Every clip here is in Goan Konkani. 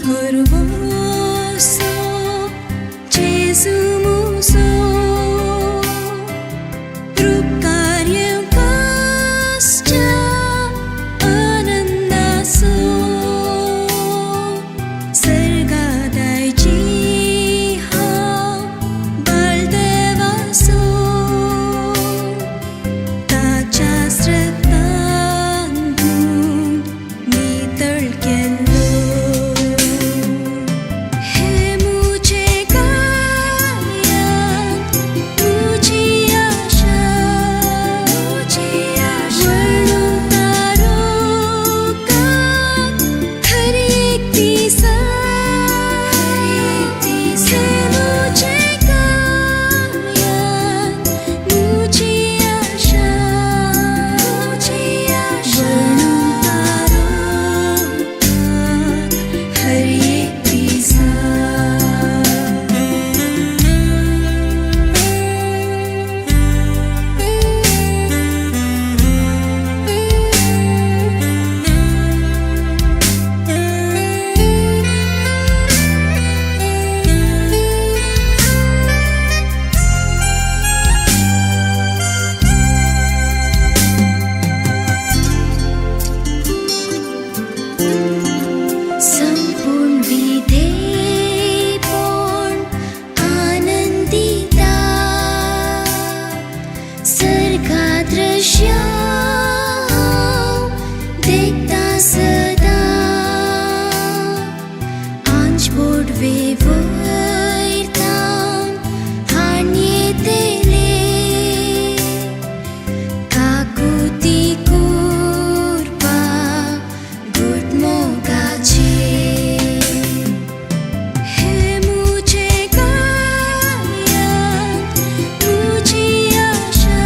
करवोसो जेजू मुजो तृप्तार येवकासच्या आनंदासो सर्गादायची हांव बाळदेवासो ताच्या रक्तान धुवन नितळ केल्लो. हे मुझे गायन तुझी आशा वळू तारोकाक हर एक दिसा. हे मुझे गायन तुझी आशा वळू तारोकाक हर एक दिसा. संपूर्ण विधेयपण आनंदिता सर्गा दृश्य देखता सदा आंच बोडवे वयरतान हाण येतले काकुती कुरपा गुटमोगाचे. हे मुझे गायन तुझी आशा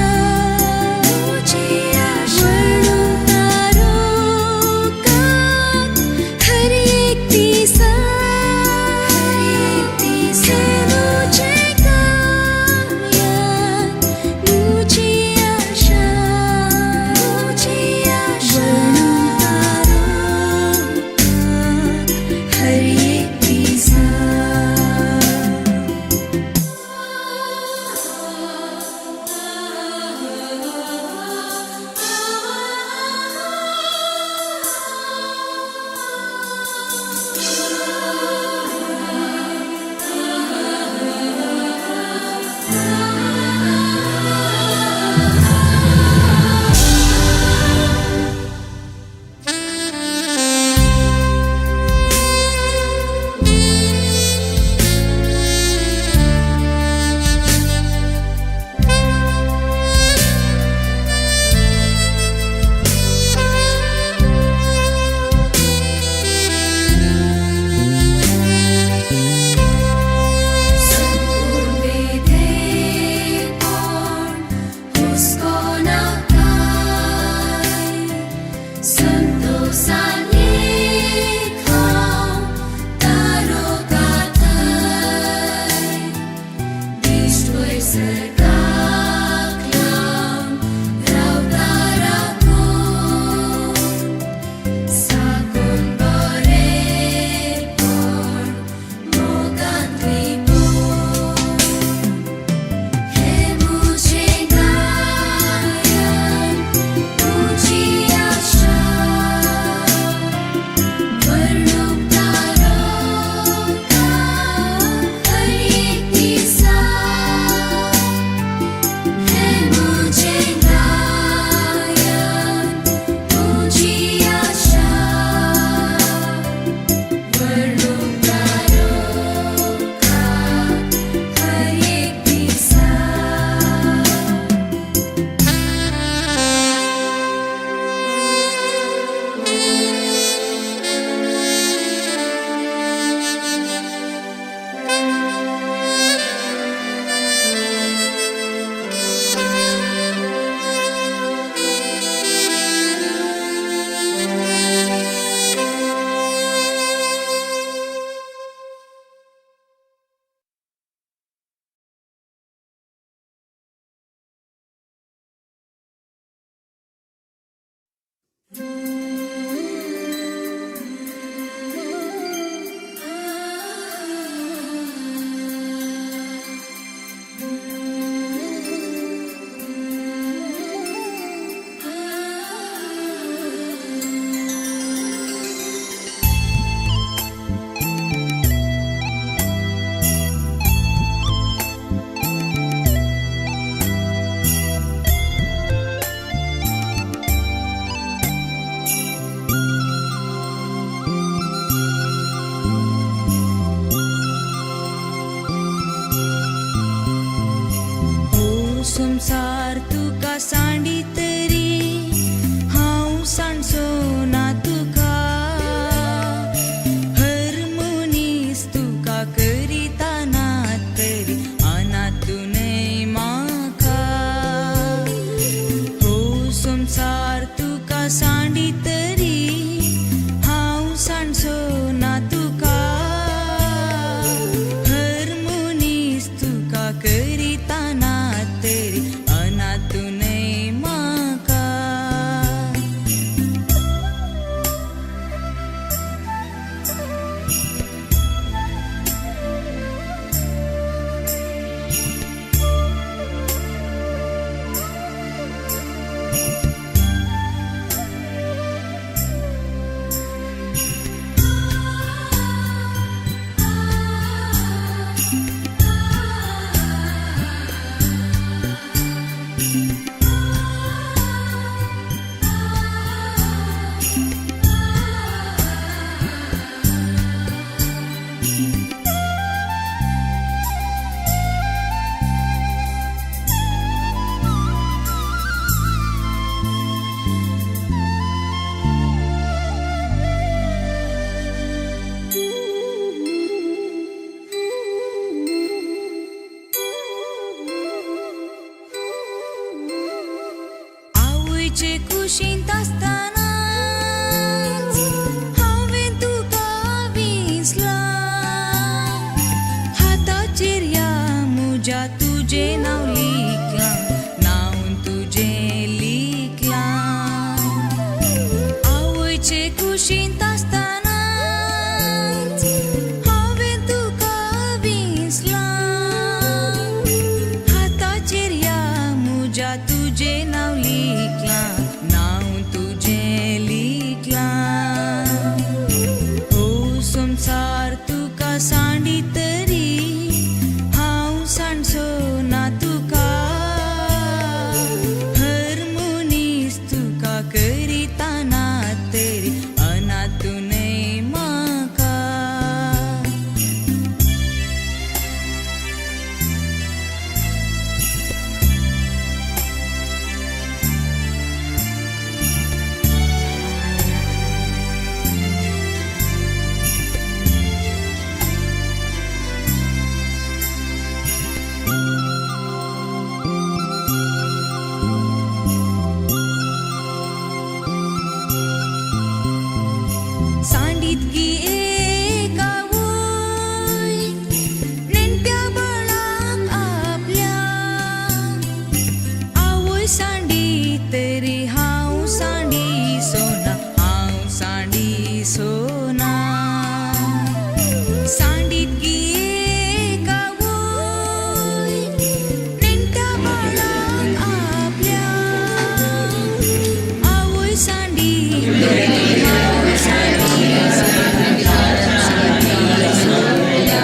वळू तारोकाक हर एक दिसा. हे मुझे गायन तुझी आशा वळू तारोकाक हर एक दिसा. संपूर्ण विधेयपण हुस्को नाकाय संतोषान एक हांव तारोकाथय दिश्ट वयर सर्गाक लावन रावता राखून साकून बरेपण मोगांत लिपून. हे मुझे गायन तुझी आशा. कुशींत आसतनाच हांवें तुका विसलां. हाताचेर ह्या मुज्या तुजें नांव लिखलां, नांव तुजें लिखलां. हो संवसार तुका सांडी तरी हांव सांडचो ना तुका. हर मनीस तुका करिता ना तरी अनाथ न्हय म्हाका. सांडीत गी एक आवय नेणट्या बाळाक आपल्या, आवय सांडी तरी हांव सांडी सोना, हांव सांडी सोना. सांडीत गी एक आवय नेणट्या बाळाक आपल्या, आवय सांडी तरी हांव सांडी सोना, सांडी सोना.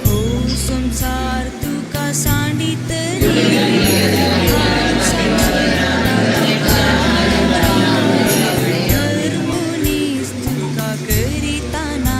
हो संवसार तुका सांडी तरी हांव सांडचो ना तुका. हर मनीस तुका करिता ना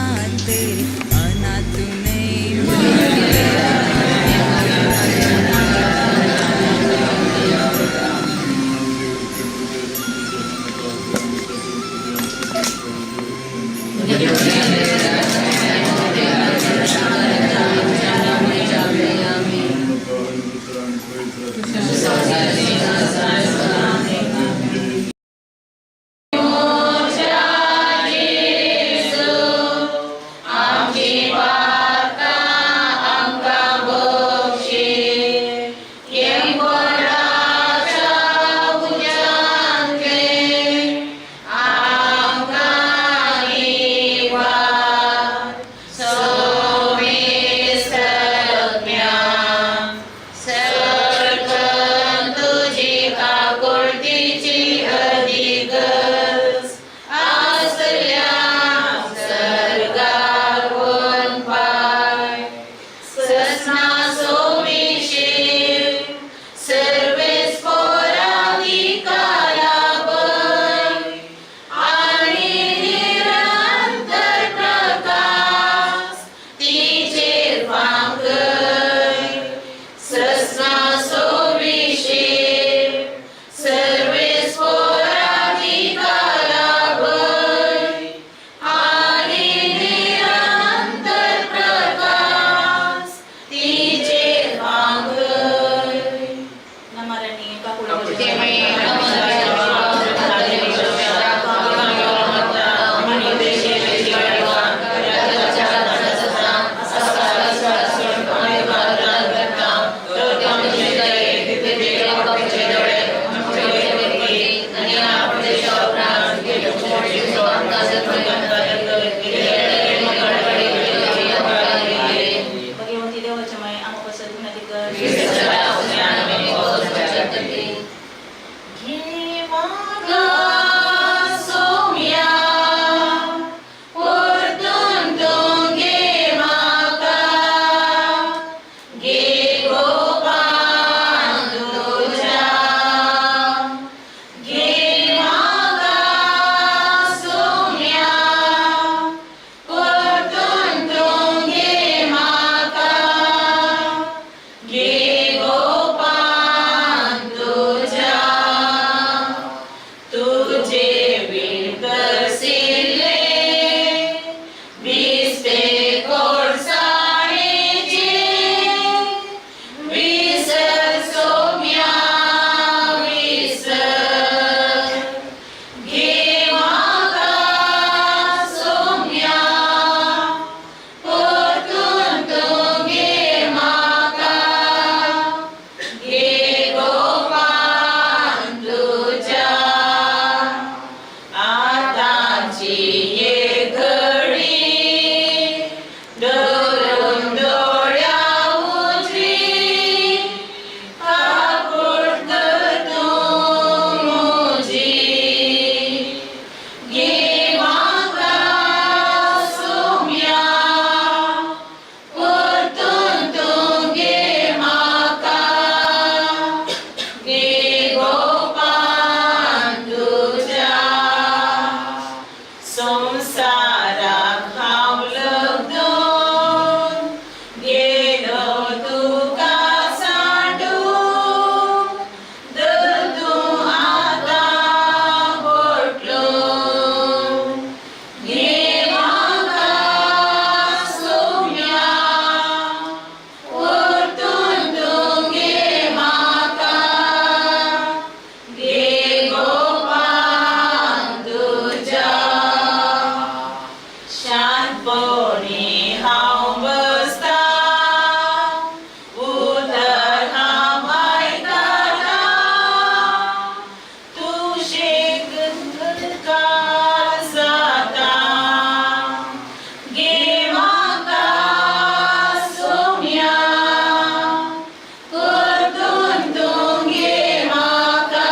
देवाची एक घडी धरून दोळ्या उजवी काकूट कर तूं म्हजी घे म्हाका सोम्या परतून तूं घे म्हाका घे गोपान तुज्या संवसाराक हांव लग्न गेलो तुका सांडून धर तूं आतां पोटलून घे म्हाका सोम्या परतून तूं घे म्हाका घे गोपान तुज्या शांतपणी हांव बसता उतर हांव आयकता तूं शेककार जाता घे म्हाका सोम्या परतून तूं घे म्हाका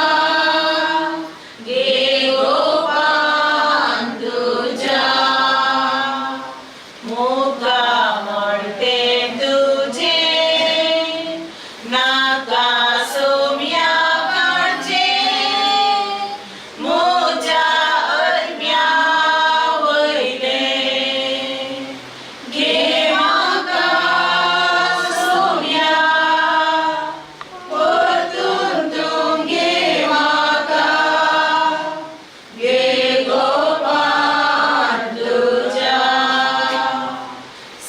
घे गोपान तुज्या मुखा म्हणते तुझे नाका सोम्या काडचे म्हज्या अर्म्या वयले घे म्हाका सोम्या परतून तूं घे म्हाका घे गोपान तुज्या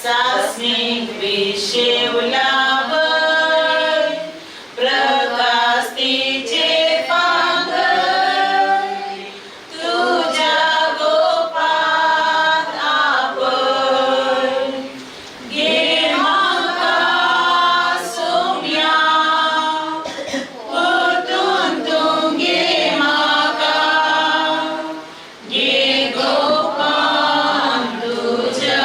सासणीक विशेवला वय प्रकाश तिचे पांघय तुज्या गोपात आपय घे म्हाका सोम्या परतून तूं घे म्हाका घे गोपान तुज्या.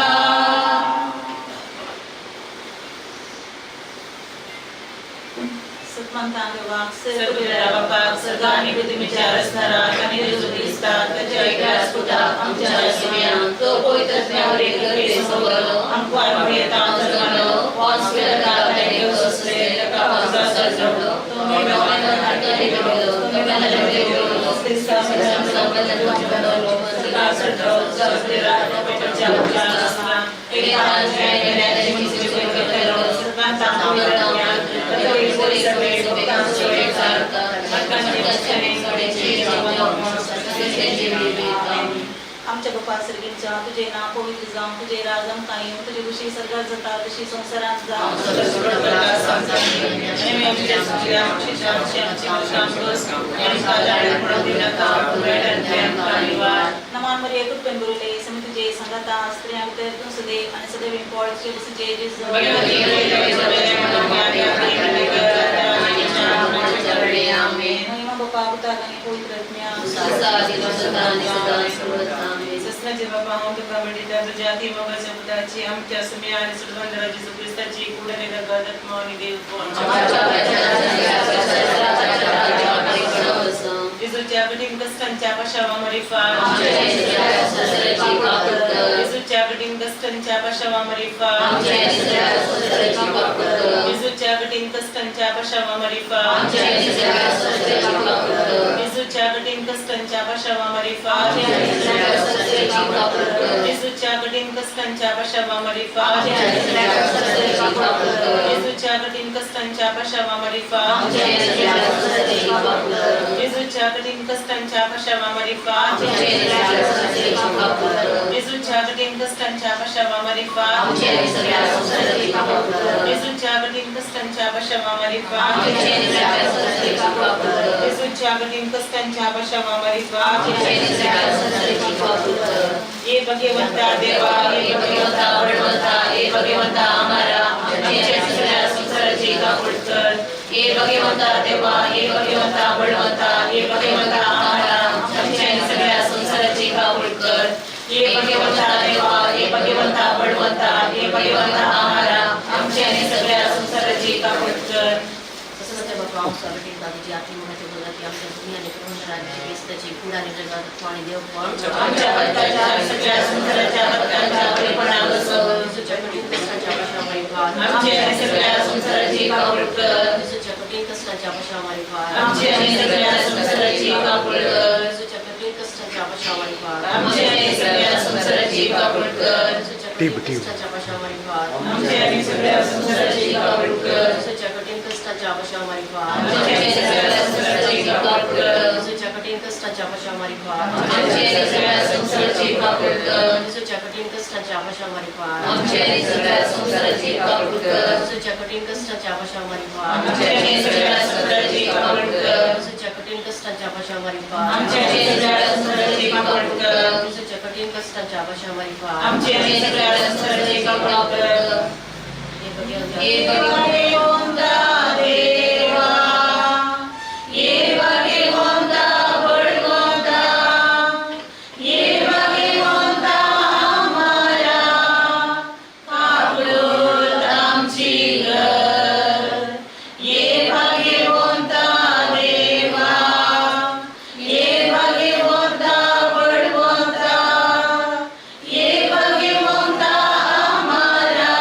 सर्वपितरा बापाक सर्ग आणि पृथ्वीच्या रचणारा आणि जेजू क्रिस्ताक ताच्या एकाच पुताक आमच्या सोम्या तो पवित्र आत्म्यावर एक सोबलो आमकां येता जगलो हॉस्पिटल आमच्या बापा सर्गींच्या तुझे नाव पवित्र जावं, तुझे राज आमकां येवं, तुजी खुशी सर्गात जाता तशी संवसारांत जावं. नमान मरिये कृपेन भरिल्ले, समी तुझे संगाता, स्त्रियां भितर तूं सदैव आणि सदैव पोळ तुझे बसूचे जेजू. महिमा बापा पुताक आणि पवित्र आत्म्या. ससनाचे बाबा हांव तुका म्हणटा तुज्या अति मोगाच्या पुताची आमच्या सुम्या आणि सुडवंदरा जेजू क्रिस्ताची कुडने आत्मा आणि देव. जेजूच्या कठीण कष्टांच्या पाशावा मरिफा. जेजूच्या कठीण कष्टांच्या पाशावा मरिफा. जेजूच्या कठीण कष्टांच्या पाशावा मरिफा. जेजूच्या कठीण कष्टांच्या पाशावा मरिफा. जेजूच्या कठीण कष्टांच्या पाशावा मरिफा. जेजूच्या कठीण कष्टांच्या पाशावा मरिफा. जेजूच्या कठीण कष्टांच्या पाशावा मरिफा. जेजूच्या कठीण कष्टांच्या पाशावा मरिफा. जेजूच्या कठीण कष्टांच्या पाशावा मरिफा. जेजूच्या कठीण कष्टांच्या पाशावा मरिफा. ये भगवंता देवा, ये भगवंता बळवंता, ये भगवंता आम्हाला आमच्या सगळ्या संसाराची काकूट कर. ये भगवंता देवा, ये भगवंता बळवंता, ये भगवंता आम्हाला आमच्या सगळ्या संसाराची काकूट कर. ये भगवंता देवा, ये भगवंता बळवंता, ये भगवंता आम्हाला आमची आणि सगळ्या संसाराची काकूट कर. तसंच बापा आमचा भेटेल तुझी आत्मोहाच्या बोलाची आमच्या भूमी आणि प्रबंधराची क्रिस्ताची कूड आणि रगात आणि देवपण आमच्या भक्ताच्या आणि सगळ्या संसाराच्या भक्तांच्या बरेपणापासून येशूच्या कठीण कष्टाच्या पशामारी भार. आमची आणि सगळ्या संसाराची काकूट कर. येशूच्या कठीण कष्टाच्या पशामारी भार. आमची आणि सगळ्या संसाराची काकूट कर. येशूच्या कठीण कष्टाच्या पशामारी भार. आमची आणि सगळ्या संसाराची काकूट कर. येशूच्या कठीण कष्टाच्या पशामारी भार. आमची आणि सगळ्या संसाराची काकूट कर. येशूच्या कठीण कष्टाच्या पशामारी भार. आमची आणि सगळ्या संसाराची काकूट कर. येशूच्या कठीण कष्टाच्या पशामारी भार. आमची आणि सगळ्या संसाराची काकूट कर. येशूच्या कठीण कष्टाच्या पशामारी भार. आमची आणि सगळ्या संसाराची काकूट कर. येशूच्या कठीण कष्टाच्या पशामारी भार. आमची आणि सगळ्या संसाराची काकूट कर. येशूच्या कठीण कष्टाच्या पशामारी भार. आमची आणि सगळ्या संसाराची काकूट कर. येशूच्या कठीण कष्टाच्या पशामारी भार. आमची आणि सगळ्या संसाराची काकूट कर. हे भगवंता, ये भगवंता देवा, ये भगवंता बळवंता, ये भगवंता आम्हाला काकूट आमची कर. ये भगवंता देवा, ये भगवंता बळवंता, ये भगवंता आम्हाला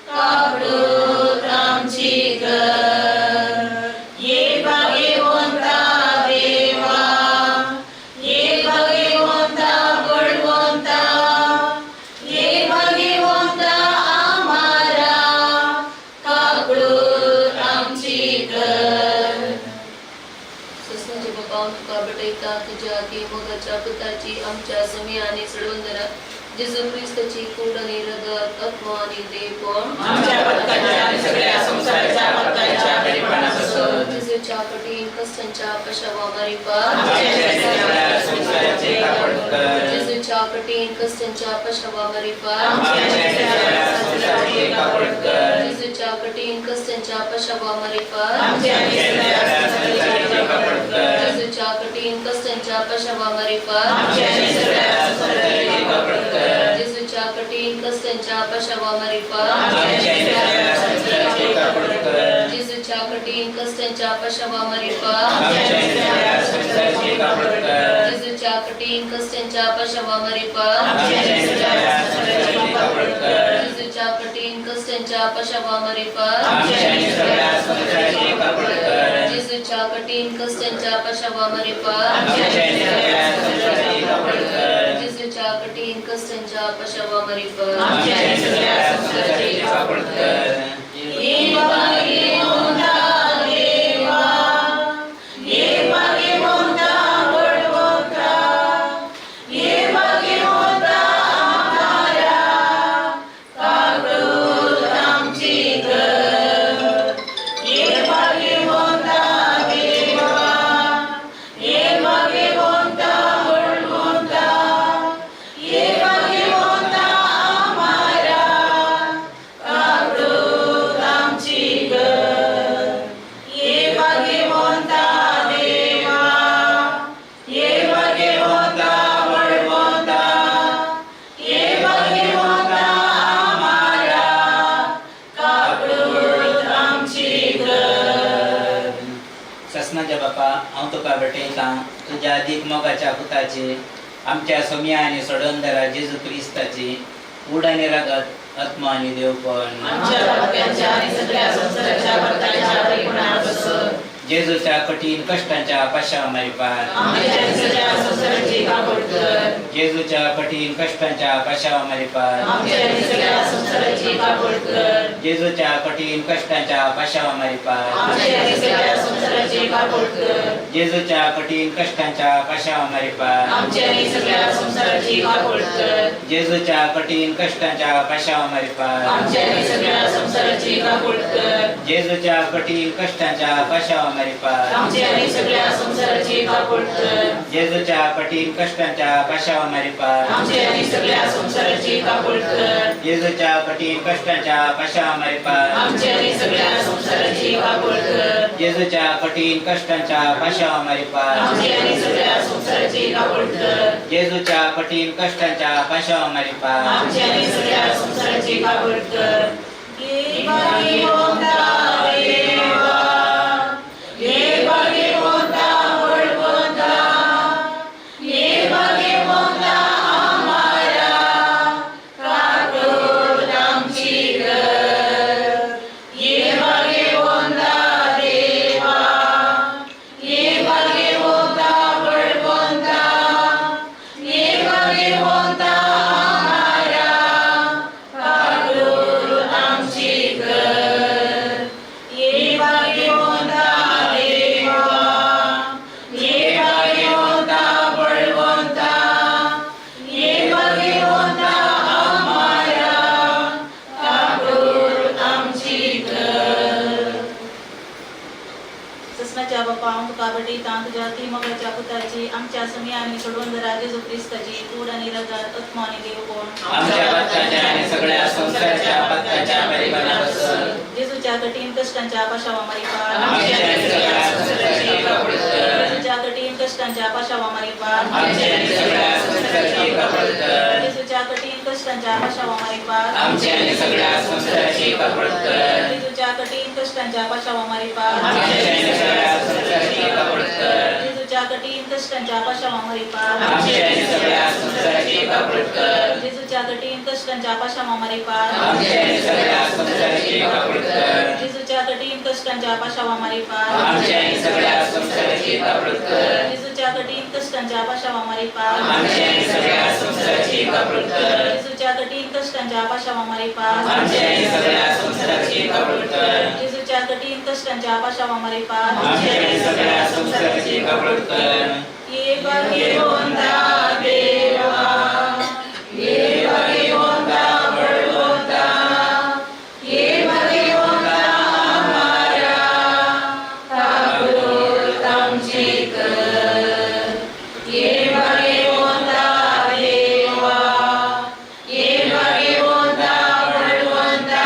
काकूट आमची कर. ये भगवंता देवा, ये भगवंता बळवंता, ये भगवंता आम्हाला काकूट आमची कर. ससनाचे बापा, तुका भेटयता तुझ्या अति मोगाच्या पुताची आमच्या समी आणि सडवंदरा जेजू ख्रिस्ताची कूड आणि रगत, आत्मा आणि देवपण आमच्या भक्तांच्या आणि सगळ्या संसाराच्या भक्तांच्या बरेपणापासून जेजूच्या कठीण कष्टांच्या पशावा मारिफात. आमच्या आणि सगळ्या संसाराची काकूट कर. जेजूच्या कठीण कष्टांच्या पशावा मारिफात. आमच्या आणि सगळ्या संसाराची काकूट कर. जेजूच्या कठीण कष्टांच्या पशावा मारिफात. आमच्या आणि सगळ्या संसाराची काकूट कर. जेजूच्या कठीण कष्टांच्या पशावा मारिफात. आमच्या आणि सगळ्या संसाराची काकूट कर. जेजूच्या कठीण कष्टांच्या पशावा मारिफात. आमच्या आणि सगळ्या संसाराची काकूट कर. जेजूच्या कठीण कष्टांच्या पशावा मारिफात. आमच्या आणि सगळ्या संसाराची काकूट कर. जेजूच्या कठीण कष्टांच्या पशावा मारिफात. आमच्या आणि सगळ्या संसाराची काकूट कर. जेजूच्या कठीण कष्टांच्या पशावा मारिफात. आमच्या आणि सगळ्या संसाराची काकूट कर. जेजूच्या कठीण कष्टांच्या पशावा मारिफात. आमच्या आणि सगळ्या संसाराची काकूट कर. जेजूच्या कठीण कष्टांच्या पशावा मारिफात. आमच्या आणि सगळ्या संसाराची काकूट कर. ये भगवंता देवा, ये भगवंता बळवंता, ये भगवंता आम्हाला काकूट आमची कर. ये भगवंता देवा, ये भगवंता बळवंता, ये भगवंता आम्हाला काकूट आमची कर. ये भगवंता देवा, ये भगवंता बळवंता, ये भगवंता आम्हाला काकूट आमची कर. ससनाच्या बापा, हांव तुका भेटयतां तुज्या अदीक मोगाच्या पुताची आमच्या सोम्या आनी सोडवंदरा जेजू क्रिस्ताची कूड आनी रगत, आत्मा आनी देवपण आमच्या भक्तांच्या आणि सगळ्या संसाराच्या भक्तांच्या बरेपणापासून जेजूच्या कठीण कष्टांच्या पाशावा मारिपात. आमच्या आणि सगळ्या संसाराची काकूट कर. जेजूच्या कठीण कष्टांच्या पाशावा मारिपात. आमच्या आणि सगळ्या संसाराची काकूट कर. जेजूच्या कठीण कष्टांच्या पाशावा मारिपात. आमच्या आणि सगळ्या संसाराची काकूट कर. जेजूच्या कठीण कष्टांच्या पाशावा मारिपात. आमच्या आणि सगळ्या संसाराची संसाराची काकूट कर. जेजूच्या कठीण कष्टांच्या पाशावा मारिफात आमच्या आणि सगळ्या संसाराची काकूट कर. जेजूच्या कठीण कष्टांच्या पाशावा मारिफात आमच्या आणि सगळ्या संसाराची काकूट कर. जेजूच्या कठीण कष्टांच्या पाशावा मारिफात आमच्या आणि सगळ्या संसाराची काकूट कर. जेजूच्या कठीण कष्टांच्या पाशावा मारिफात आमच्या आणि सगळ्या संसाराची काकूट कर. जेजूच्या कठीण कष्टांच्या पाशावा मारिफात आमच्या आणि सगळ्या संसाराची काकूट कर. जेजूच्या कठीण कष्टांच्या पाशावा मारिफात आमच्या आणि सगळ्या संसाराची काकूट कर. ये भगवंता देवा, ये भगवंता बळवंता, ये भगवंता आम्हाला काकूट आमची कर. ये भगवंता देवा, ये भगवंता बळवंता, ये भगवंता आम्हाला काकूट आमची कर. ये भगवंता देवा, ये भगवंता बळवंता, ये भगवंता आम्हाला काकूट आमची कर. ससनाच्या बापा हांव तुका भेटयतां तुज्या अति मोगाच्या पुताची आमच्या समी आणि सोडवणदारा जेजू क्रिस्ताची कूड आणि रगात आत्मा आणि देव कोण आमच्या पत्ताच्या आणि सगळ्या संसाराच्या पत्ताच्या परिमाणापासून जेजूच्या कठीण कष्टांच्या पाशावा मारिफात आमच्या आणि सगळ्या संसाराची काकूट कर. जेजूच्या कठीण कष्टांच्या पाशावा मारिफात आमच्या आणि सगळ्या संसाराची काकूट कर. जेजूच्या कठीण कष्टांच्या पाशावा मारिफात आमच्या आणि सगळ्या संसाराची काकूट कर. जेजूच्या कठीण कष्टांच्या पाशावा मारिफात आमच्या आणि सगळ्या संसाराची काकूट कर. जेजूच्या कठीण कष्टांच्या पाशावा मारिफात आमच्या आणि सगळ्या संसाराची काकूट कर. जेजूच्या कठीण कष्टांच्या पाशावा मारिफात आमच्या आणि सगळ्या संसाराची काकूट कर. जेजूच्या कठीण कष्टांच्या पाशावा मारिफात आमच्या आणि सगळ्या संसाराची काकूट कर. जेजूच्या कठीण कष्टांच्या पाशावा मारिफात आमच्या आणि सगळ्या संसाराची काकूट कर. जेजूच्या कठीण कष्टांच्या पाशावा मारिफात आमच्या आणि सगळ्या संसाराची काकूट कर. जेजूच्या कठीण कष्टांच्या पाशावा मारिफात आमच्या आणि सगळ्या संसाराची काकूट कर. ये भगवंता देवा, ये भगवंता बळवंता, ये भगवंता आम्हाला काकूट आमची कर. ये भगवंता देवा, ये भगवंता बळवंता,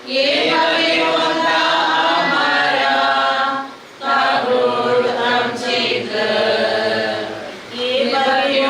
ये भगवंता आम्हाला काकूट आमची कर. ये भगवंता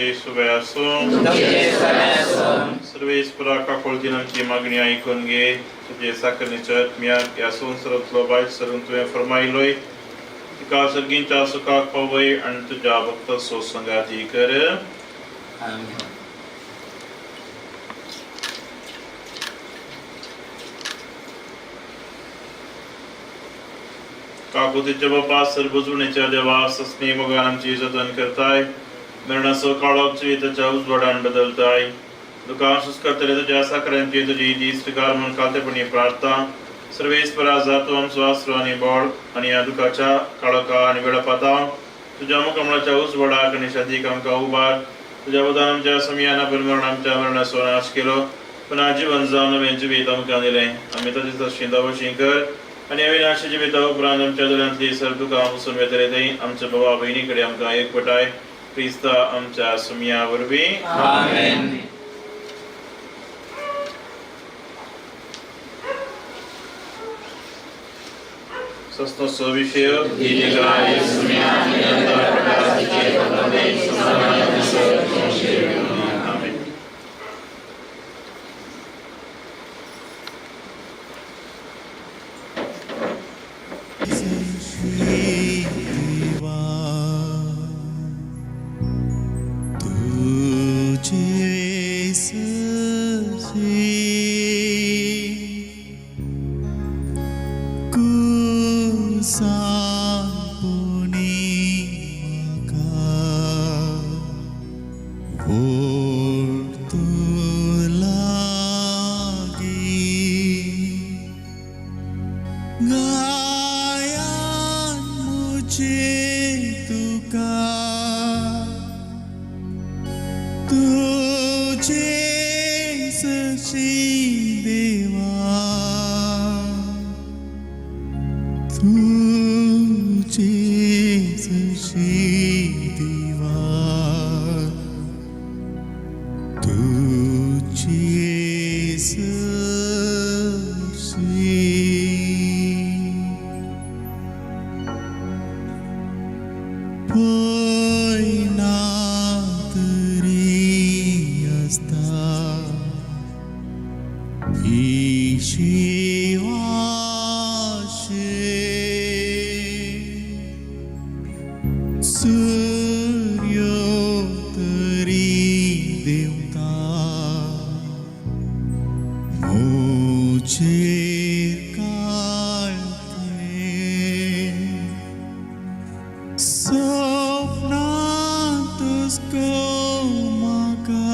तुमचे सुबे आसूं. तुमचे सगळे आसूं. सर्वेस्परा काकुळतीन आमची मागणी आयकून घे. तुजे साकरणीच्या आत्म्याक ह्या संवसारांतलो बायल सरून तुवें फरमायलोय, तिका सर्गींच्या सुखाक पावय आनी तुज्या भक्ताचो संगाती कर. आमेन. काकुतीच्या बापा, सर्वजुणेच्या देवा, सस्नी मोगान आमची जतन करताय, मरणाचो काळोख जिविताच्या उजवाडान बदलताय. दुकान सुस्कारतले तुज्या साकरांची तुजी दी स्विकार म्हूण खातेपणी प्रार्थना. सर्वेस्परा, जातो आमचो आसरो आनी बळ आनी ह्या दुखाच्या काळोखा आनी वेळापाता तुज्या मुखामळाच्या उजवाडाक आनी शादीक आमकां उबार. तुज्या वदान आमच्या समयान आपल्या मरण आमच्या मरणाचो नाश केलो, पुन्हा जिवन जावन नवें जिवीत आमकां दिलें. आमी ताचे तशी दावशी कर आनी अविनाशी जिविता उपरांत आमच्या दोळ्यांतली सर्व दुकां पुसून वेतले थंय आमच्या बाबा भयणी कडेन आमकां एकवटाय, क्रिस्ता आमच्या सुमया वरवीं. आमेन. सस्तो विषय. आमेन. देवा, तुझे ससे कुसापुनी म्हाका ओडतू लागी, गायान मुझे तुका, तुझे सशी देवा, तुझे सशी देवा, तुझे सशी. पयना तरी आसता ही शिवाशे, सूर्य तरी देवता मोचेर काळखे, स्वप्नांतच म्हाका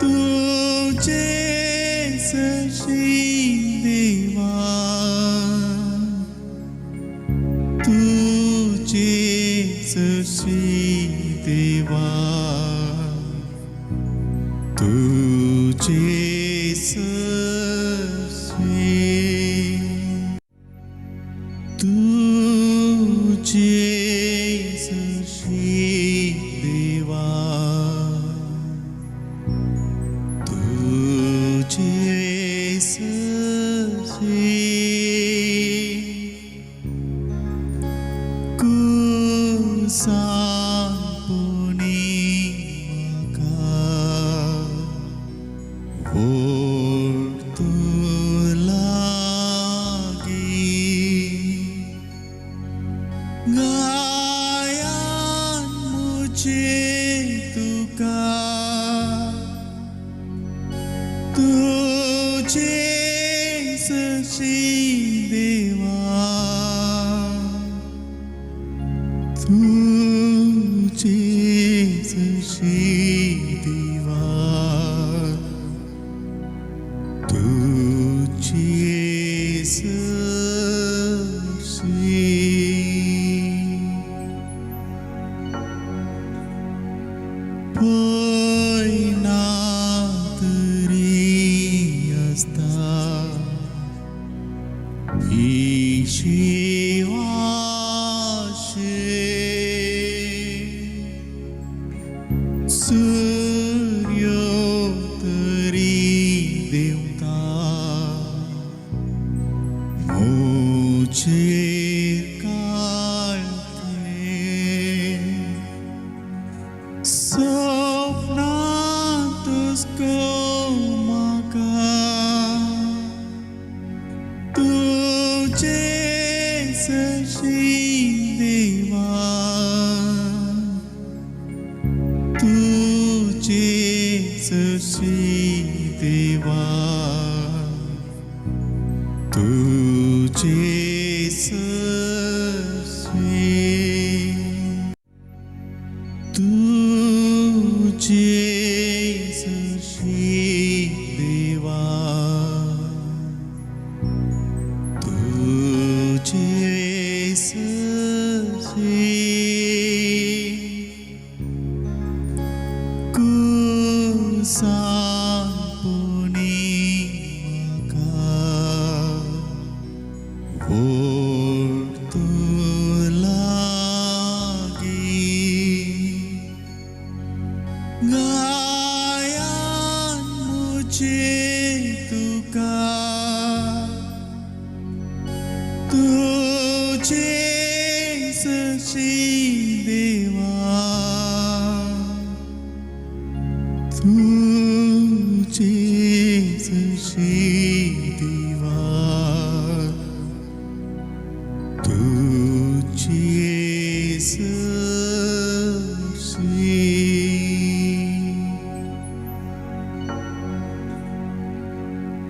तुझे सशी देवा, तुझे सशी देवा, तुझे सशी, तुझे सशी देवा, तुझे सशी. कुसापुनी म्हाका ओडतू लागी, गायान मुझे तुका, तुझे सशी देवा, तुझे सशी देवा, तुझे सशी. पयना तरी आसता. म्हाका तुजे सशी देवा तुजे सशी देवा तुजे सशी तुझे सशी देवा तुझे सशी कुसांपुनी म्हाका ओड तूं लागीं गायान मुझे तुका तुझे सशी देवा तुझे सशी देवा तुझे सशी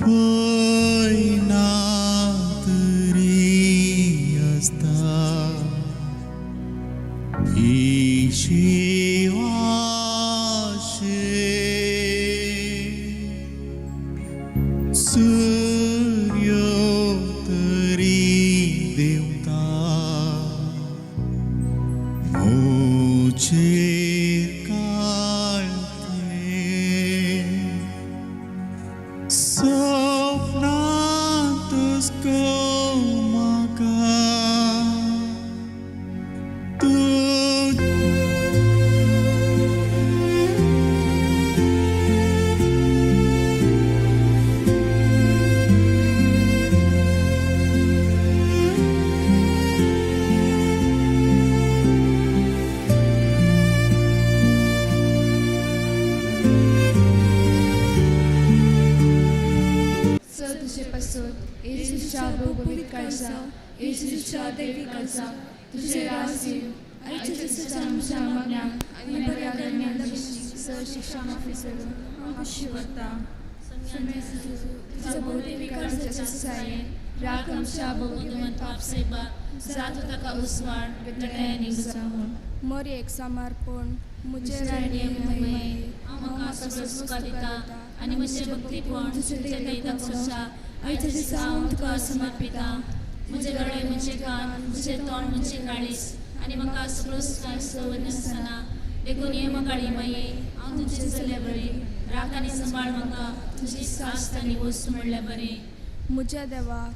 पयना तरी आसता ही शिवाशे सूर्य तरी देवता मोचेर काळखे स्वप्नांत म्हाका तूं स तुजे पासत येशूच्या भोवभवीत काळजा येशूच्या दैवी काळजा तुझे राज येवं आयच्या दिसाच्या आमच्या मागण्यांक आनी बऱ्या करण्यांक स शिक्षा माफी करून हांव खुशी वता तुझ्या भोवदेवी काळजाच्या सायेन राख आमच्या भोवतवन पाप सेवा जातो ताका उसवाड वेटण्यानी जावन मोरयेक समर्पण मुझे राणी महिमे हांव म्हाका सगळो सुखा दिता आनी म्हजें भक्तीपण तुजें देता खोशा आयच्या दिसा हांव तुका समर्पिता म्हजे दोळे म्हजे कान म्हजें तोंड म्हजें काळीज आनी म्हाका सगळो सुखाचो नासतना देखून हे म्हाका माये हांव तुजें जाल्यार बरें राख आनी सांबाळ म्हाका तुजी सास्त आनी वस्तू म्हणल्यार बरें मुझ्या देवा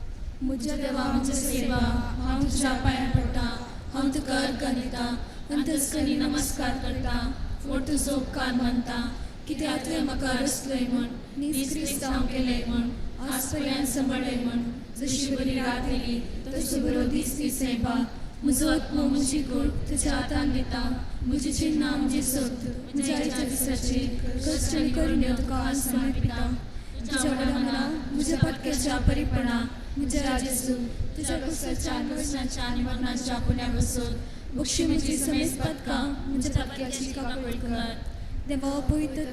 म्हज्या देवा म्हज्या सेवा हांव तुज्या पांयां पडटा हांव तुका अर्घ दिता अंतस्कनी नमस्कार करता फट तुजो उपकार मानता कित्याक तुवें म्हाका रचलय म्हण नीज क्रिस्तांव केलंय म्हण आज पर्यंत सांबाळ्ळय म्हण जशी बरी रात येयली तसो बरो दीस दी सेवा म्हजो आत्मो म्हजी कूड तुज्या हातान दिता म्हजी चिन्नां म्हजी सक्त म्हज्या आयच्या दिसाची कश्ट आनी करुण्यो तुका आज समर्पिता तुज्या व्हडा मना म्हज्या पटक्याच्या परिपणा म्हज्या राजेसू तुज्या कुसाच्या कृष्णाच्या आनी मरणाच्या पुण्या बसून बक्षी म्हजी समेज पदकां म्हज्या पटक्याची काकूळ कर देवा पवित्र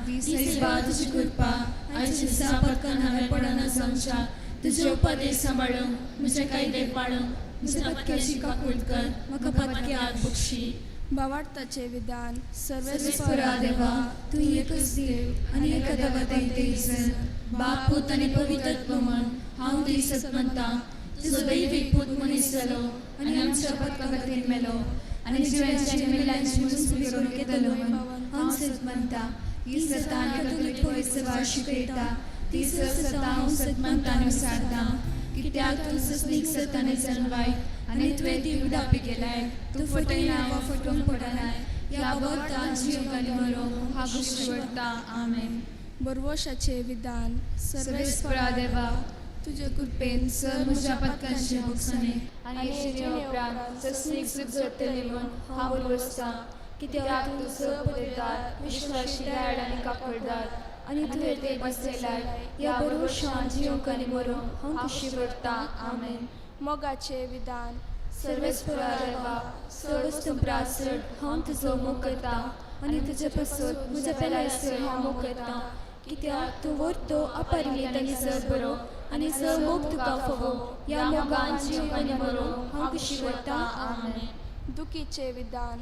ती सेवा तुजी कृपा आयच्या दिसा पदकां हांवें पडना जावच्या तुजे उपदेश सांबाळूंक म्हजे कायदे पाळूंक म्हज्या पटक्याची काकूळ कर म्हाका पटक्याक बक्षी भावार्थाचे विधान सर्वेस्परा देवा तूं एकच देव आनी एका देवा बाप पूत आनी पवित्रत्व म्हण हांव तुजी सत मानता तुजो दैवीक पूत मनीस जालो आनी आमच्या पदका खातीर मेलो आनी जिव्यांची मेल्यांची म्हणून करून घेतलो म्हण हांव सत मानता ही सता आनी कथोलीक पवित्र सभा शिकयता ती सता हांव सत मानता आनी विचारता कित्याक तूं सस्नीक सताने जन्माय आनी तुवें ती उडापी केलाय तूं फटयना वा फटोवंक पडनाय ह्या भोवता जीव आनी बरो हागू शिवडता आमेन बरवशाचे विधान सर्वेस्परा देवा तुजे कृपेन सर म्हज्या पदकांचे भोगसणे आनी जिणे उपरांत सस्नीक सुख जोडटली म्हूण हांव बसतां कित्याक तूं स पदयतात विश्वासी दयाळ आनी कापडदार आनी तुवें ते बसयलाय ह्या बरोशान जियोंक आनी मरोंक हांव खुशी करतां. आमेन. मोगाचें विधान. सर्वेस्परा देवा, सर्वस्तुं प्रासड हांव तुजो मोग करतां आनी तुजे पासत म्हज्या पेलायसर हांव मोग करतां, कित्याक तूं व्हरतो अपरिमीत आनी चड बरो आनी चड मोग तुका फावो. ह्या मोगान जियोंक आनी मरोंक हांव खुशी करतां. आमेन. दुखीचें विधान.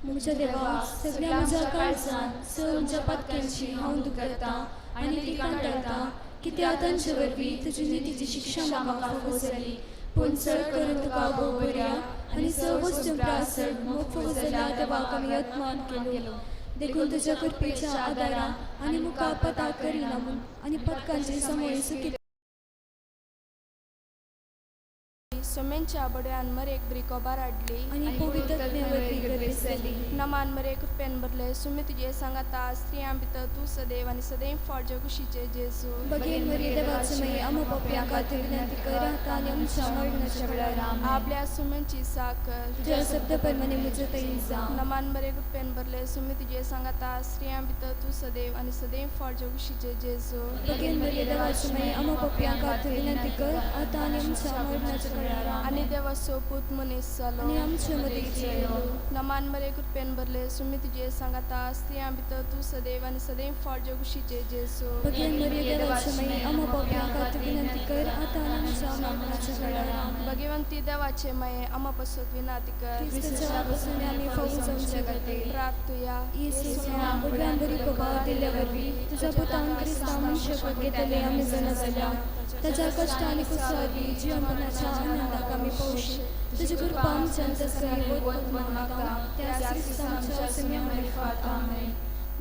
म्हज्या देवा, सगळ्या म्हज्या काळजान स म्हज्या पातक्यांची हांव दुखता आनी ती कांताळटा, कित्याक तांचे वरवीं तुजी नितीची शिक्षा म्हाका फावो जाली. पूण चड करून तुका भोव बऱ्या आनी स वस्तू प्रासड मोग फावो जाल्या देवाक आमी यत्मान केलो. देखून तुज्या कृपेच्या आदारान आनी मुखार पता करिना म्हूण आनी पदकांचे समय सुखी सोमेंच्या बडव्यान मरेक बरी कोबार हाडली आनी पवित्र वरवीं गर्भेस्त जाली. नमान मरे कृपेन भरले, सुमी तुजे सांगाता, स्त्रियां भितर तूं सदैव आनी सदैव फळ कुशीचे जेजू. बगेन मरी देवाचे माई, आम्हा पापयां खातीर विनंती कर आता आनी आमच्या मरणाच्या वेळार. आमेन. आपल्या सुमेंची साकर. तुझ्या शब्द प्रमाणे म्हजे तरी जावं. नमान मरे कृपेन भरले, सुमी तुजे सांगाता, स्त्रियां भितर तूं सदैव आनी सदैव फळ कुशीचे जेजू. बगेन मरी देवाचे माई, आम्हा पापयां खातीर विनंती कर आता आनी आमच्या मरणाच्या वेळार. आनी आमेन. देवाचो पूत मनीस जालो आनी आमचे मदीं जियेलो. नमान मरे कृपेन भरले, सुमी तुजे सांगाता, स्त्रियां भितर तूं सदैव आनी सदैव फळ कुशीचे जेजू. बगेन मरी देवाचे माई, आम्हा पापयां खातीर विनंती कर आता आनी आमच्या मरणाच्या वेळार. आमेन. भगवंती देवाचे माये, आम्हा पासत विनंती कर. क्रिस्ताच्या पासून आमी फावो जावचे खातीर. प्रार्थुया. येसुया बडव्यान बरी खबर दिल्ल्या वरवीं तुज्या पुतान क्रिस्तांव मनशाक घेतले आमी जाणा जाल्या. ताच्या कश्ट आनी कुसवारी जिवनपणाच्या आनंदाक आमी पावशी. तुजी कृपा आमच्या अंतस्करी वत मागता त्या क्रिस्तांच्या सुम्या मारिफात. आमेन.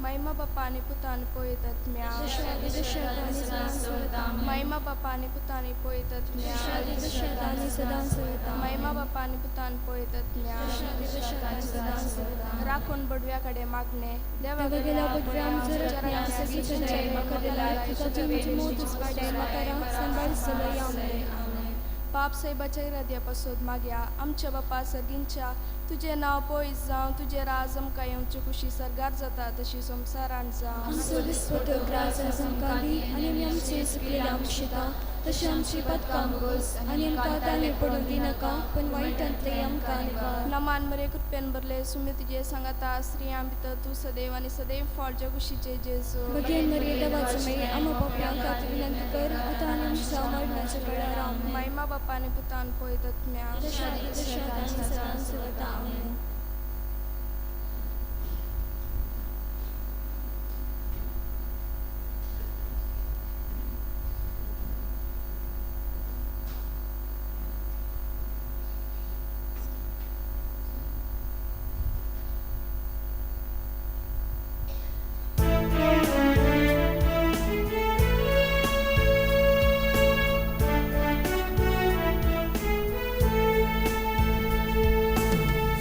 महिमा बापा आनी पुतान पळयतात म्या. जशा सदां सवता. महिमा बापा आनी पुतानी पळयतात म्या. जशा सदां सवता. महिमा बापा आनी पुतान पळयतात म्या. सदां सवता. राखून बडव्या कडेन मागणें. देवा गेल्या बडव्या आमचो रत्न्या सगळीच्या दये म्हाका दिलाय तुका तुमची मोत उजवाडाय म्हाका राख सांबाळ सलय. आमेन. पाप साहेबाच्या हृदया पासून मागया. आमच्या बापा सर्गींच्या, तुजें नांव पयस जावं, तुजें राज आमकां येवचे, खुशी सर्गार जाता तशी संवसारान जावं. आमचो दिसपटो ग्रास आज आमकां दी आनी आमी आमचे चुकलेले आमशिता तशें आमची पदकां मुगोस आनी आमकां ताणें पडून दिनाका, पूण वायटांतले आमकां निवार. नमान मरे कृपेन भरले, सुमी तुजे सांगाता, स्त्रियां भितर तूं सदैव आनी सदैव फळ कुशीचे जेजू. बगेन मरे देवाचे माई, आम्हा पापयां खातीर विनंती कर आता आनी आमच्या मरणाच्या वेळार. आमेन. महिमा बापा आनी पुतान पळयतात म्या. जशा सदां सवता. आमेन.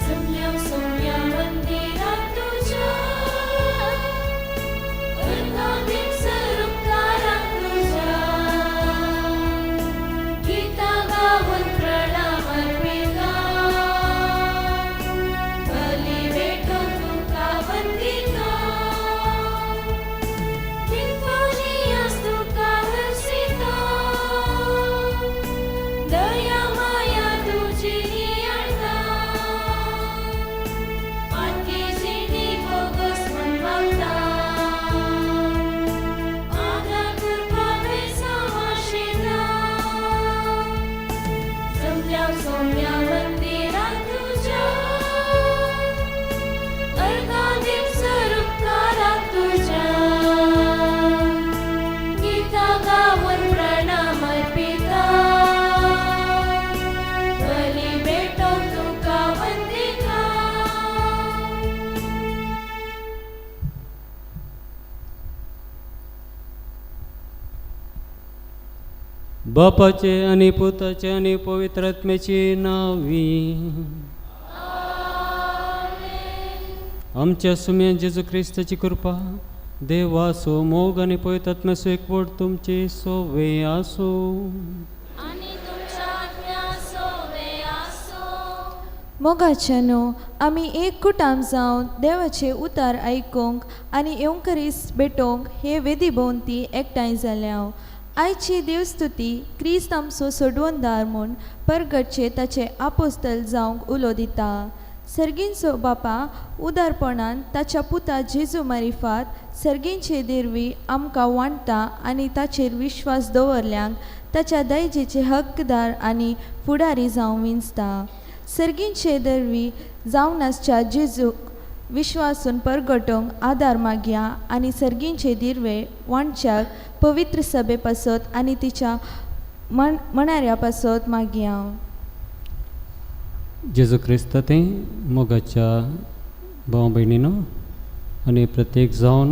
सौम्या सौम्या मंदिरात तुझ्या अर्धादीप स्वरूपकारात तुझ्या गीता गाऊन प्रणाम अर्पिता बली भेटून तुका वंदिता दिनपानियास तुका हर्षिता दया माया तुझी नियाळता पातकी जिणी बोगस म्हण मागता आदार कृपा बेसावाशिता जमल्या सौम्या मंदिरात तुझ्या अर्घादीप स्वरूपकारात तुझ्या गीता गाऊन प्रणाम अर्पिता बली भेटो तुका वंदिता. बापाचे आणि पुताचे आणि पवित्र आत्म्याचे नावी. आमच्या सुम्या जेजू ख्रिस्ताची कृपा, देवासो मोग आणि पवित्र आत्म्याचो एकवट तुमचे सोवे आसो. आणि तुमच्या आत्म्या सोवे आसो. मोगाच्यानो आमी एक कुटाम जावन देवाचे उतार आयकूंक आनी येवंकरीस भेटोवंक हे वेदी भोंवती एकठांय जाल्या. आयची देवस्तुती क्रिस्त आमचो सोडवणदार म्हूण परगटचे ताचे आपोस्तल जावंक उलो दिता. सर्गींचो बापा उदारपणान ताच्या पुता जेजू मारिफात सर्गींचे देरवी आमकां वांट्टा आनी ताचेर विश्वास दवरल्यांक ताच्या दयजेचे हक्कदार आनी फुडारी जावं विंचता. सर्गींचे दरवी जावन आसच्या जेजूक विश्वासून परगटोवंक आदार मागया आनी सर्गींचे दिरवे वांटच्याक पवित्र सभे पासत आनी तिच्या मणाऱ्या पासत मागया. जेजू क्रिस्त ते मोगाच्या भाव भयणीनो आनी प्रत्येक जावन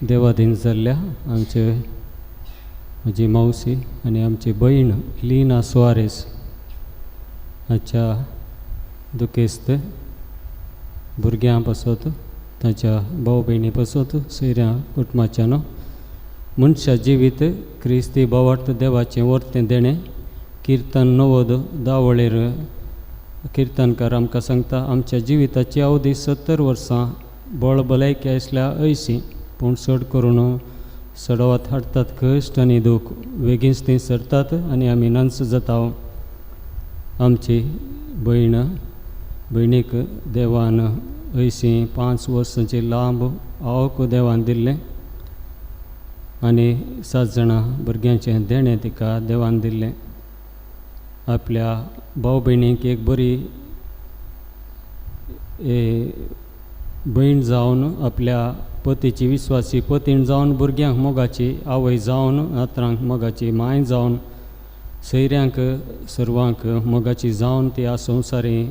देवाधीन जाल्ल्या आमचे म्हजी मावशी आनी आमची भयण लिना सुआरेस हाच्या दुखेस्त भुरग्यां पासत ताच्या भाव भयणी पासत सोयऱ्यां कुटुंबाच्यान मनशा जिवीत क्रिस्ती भावार्थ देवाचें वर्तें देणें किर्तन 90 10 वळेर किर्तनकार आमकां सांगता आमच्या जिविताची अवधी 70 वर्सां बळ भलायकी आसल्या अंयशीं पूण चड करून सडवात हाडटात कश्ट आनी दूख वेगींच तीं सरतात आनी आमी नांच जाता. आमची भयण भयणीक देवान अंयशीं 5 वर्सांची लांब आवक देवान दिल्लें आनी 7 जाणां भुरग्यांचें देणें तिका देवान दिल्लें. आपल्या भाव भयणीक एक बरी भयण जावन आपल्या पतीची विस्वासी पतीण जावन भुरग्यांक मोगाची आवय जावन नातरांक मोगाची माय जावन सोयऱ्यांक सर्वांक मोगाची जावन ती ह्या संवसारी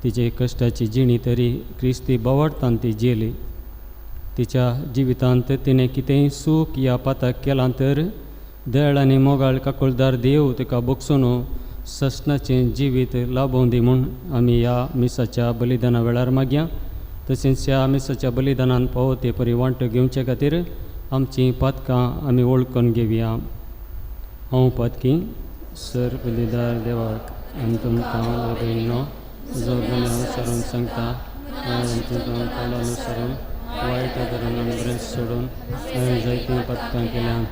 तिचे कश्टाची जिणी तरी क्रिस्ती बोवाळटान ती जेली. तिच्या जिवितांत तिणें कितेंय सूख या पातक केलां तर दयाळ आनी मोगाळ काकुळदार देव तिका बगसून ससनाचें जिवीत लाभोवं दी म्हूण आमी ह्या मिसाच्या बलिदाना वेळार मागया. तशेंच ह्या मिसाच्या बलिदानान पावो ते परी वांटो घेवचे खातीर आमचीं पातकां आमी वळखून घेवया. हांव पातकी सर बलिदार देवाक आनी तुमकां भयणो जो गुन्यांव सरून सांगता हांवें अनुसरून वायट धरून आनी बरें सोडून हांवें जायतीं पातकां केल्यान.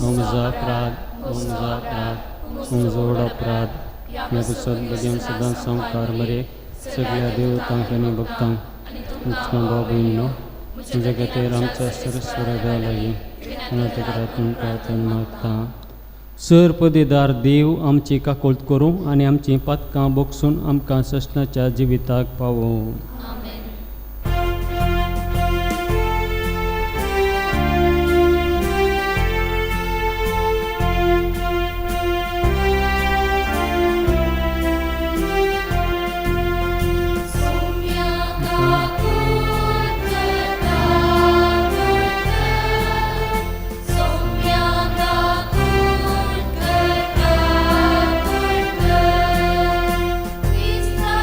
हांव म्हजो अपराध, हांव म्हजो अपराध, हांव म्हजो व्हड अपराध. म्हाका सद सदांच संवकार मरे सगळ्या देवतांक आनी भक्तांक तुमकां भाव भयणो म्हज्या खातीर आमच्या सरस्वर देवा लागीं प्रार्थना मागता. सर पदेदार देव आमची काकोळत करूं आनी आमचीं पातकां बोगसून आमकां ससनाच्या जिविताक पावोवं. Krista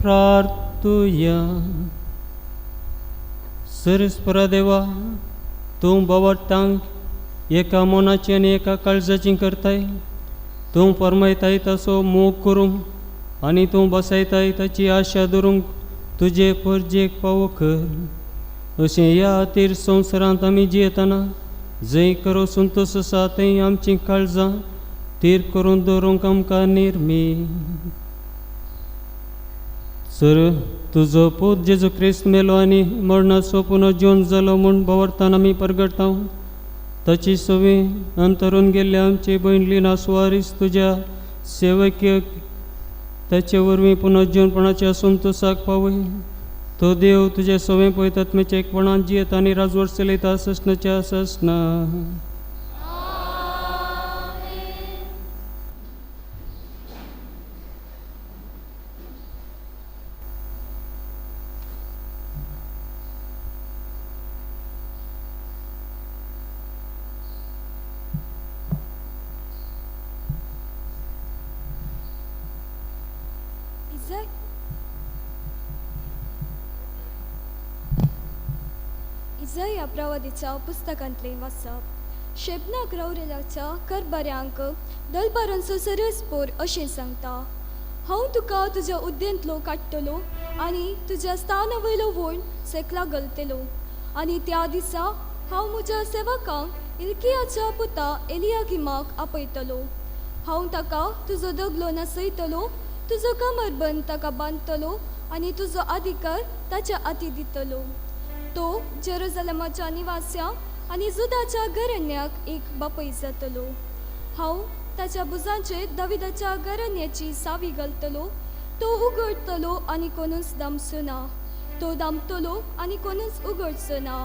प्रार्थुया. सरस्परा देवा, तूं बावडटांक एका मनाची आनी एका काळजाची करताय. तूं फरमायताय तसो मोग करूंक आनी तूं बसयताय ताची आशा धरूंक तुजे परजेक पावो कर. अशें ह्या खातीर संवसारांत आमी जियेतना जंय खरो संतोश आसा थंय आमचीं काळजां थीर करून दवरूंक आमकां निर्मी. सर तुजो पूत जेजू क्रिस्त मेलो आनी मरणाचो पुनर्जीवन जालो म्हूण भवरतान आमी परगटता. ताची सवी अंतरून गेल्ल्या आमची भयण लिना सुवारीस तुज्या सेवक्यक ताचे वरवीं पुनर्जीवनपणाच्या संतोशाक पावय. तो देव तुजे सवें पळयतात आत्म्याच्या एकपणान जियेता आनी राजवट चलयता ससनाच्या ससना. इजया प्रवादीच्या पुस्तकांतलें वाचप. शेबनाक रावरेलाच्या करबऱ्यांक दलबारांचो सरसपोर अशें सांगता, हांव तुका तुज्या उद्देंतलो काडटलो आनी तुज्या स्थाना वयलो वोण सेकला घालतलो. आनी त्या दिसा हांव म्हज्या सेवकांक इल्कियाच्या पुता एलियाकिमाक आपयतलो. हांव ताका तुजो दगलो नासयतलो, तुजो कमरबंद ताका बांदतलो आनी तुजो अधिकार ताच्या हाती दितलो. तो जेरुजलमाच्या निवास्यांक आनी जुदाच्या घराण्याक एक बापय जातलो. हांव ताच्या भुजांचेर दाविदाच्या घराण्याची सावी घालतलो. तो उगडटलो आनी कोणूच दामचो ना, तो दामतलो आनी कोणूच उगडचो ना.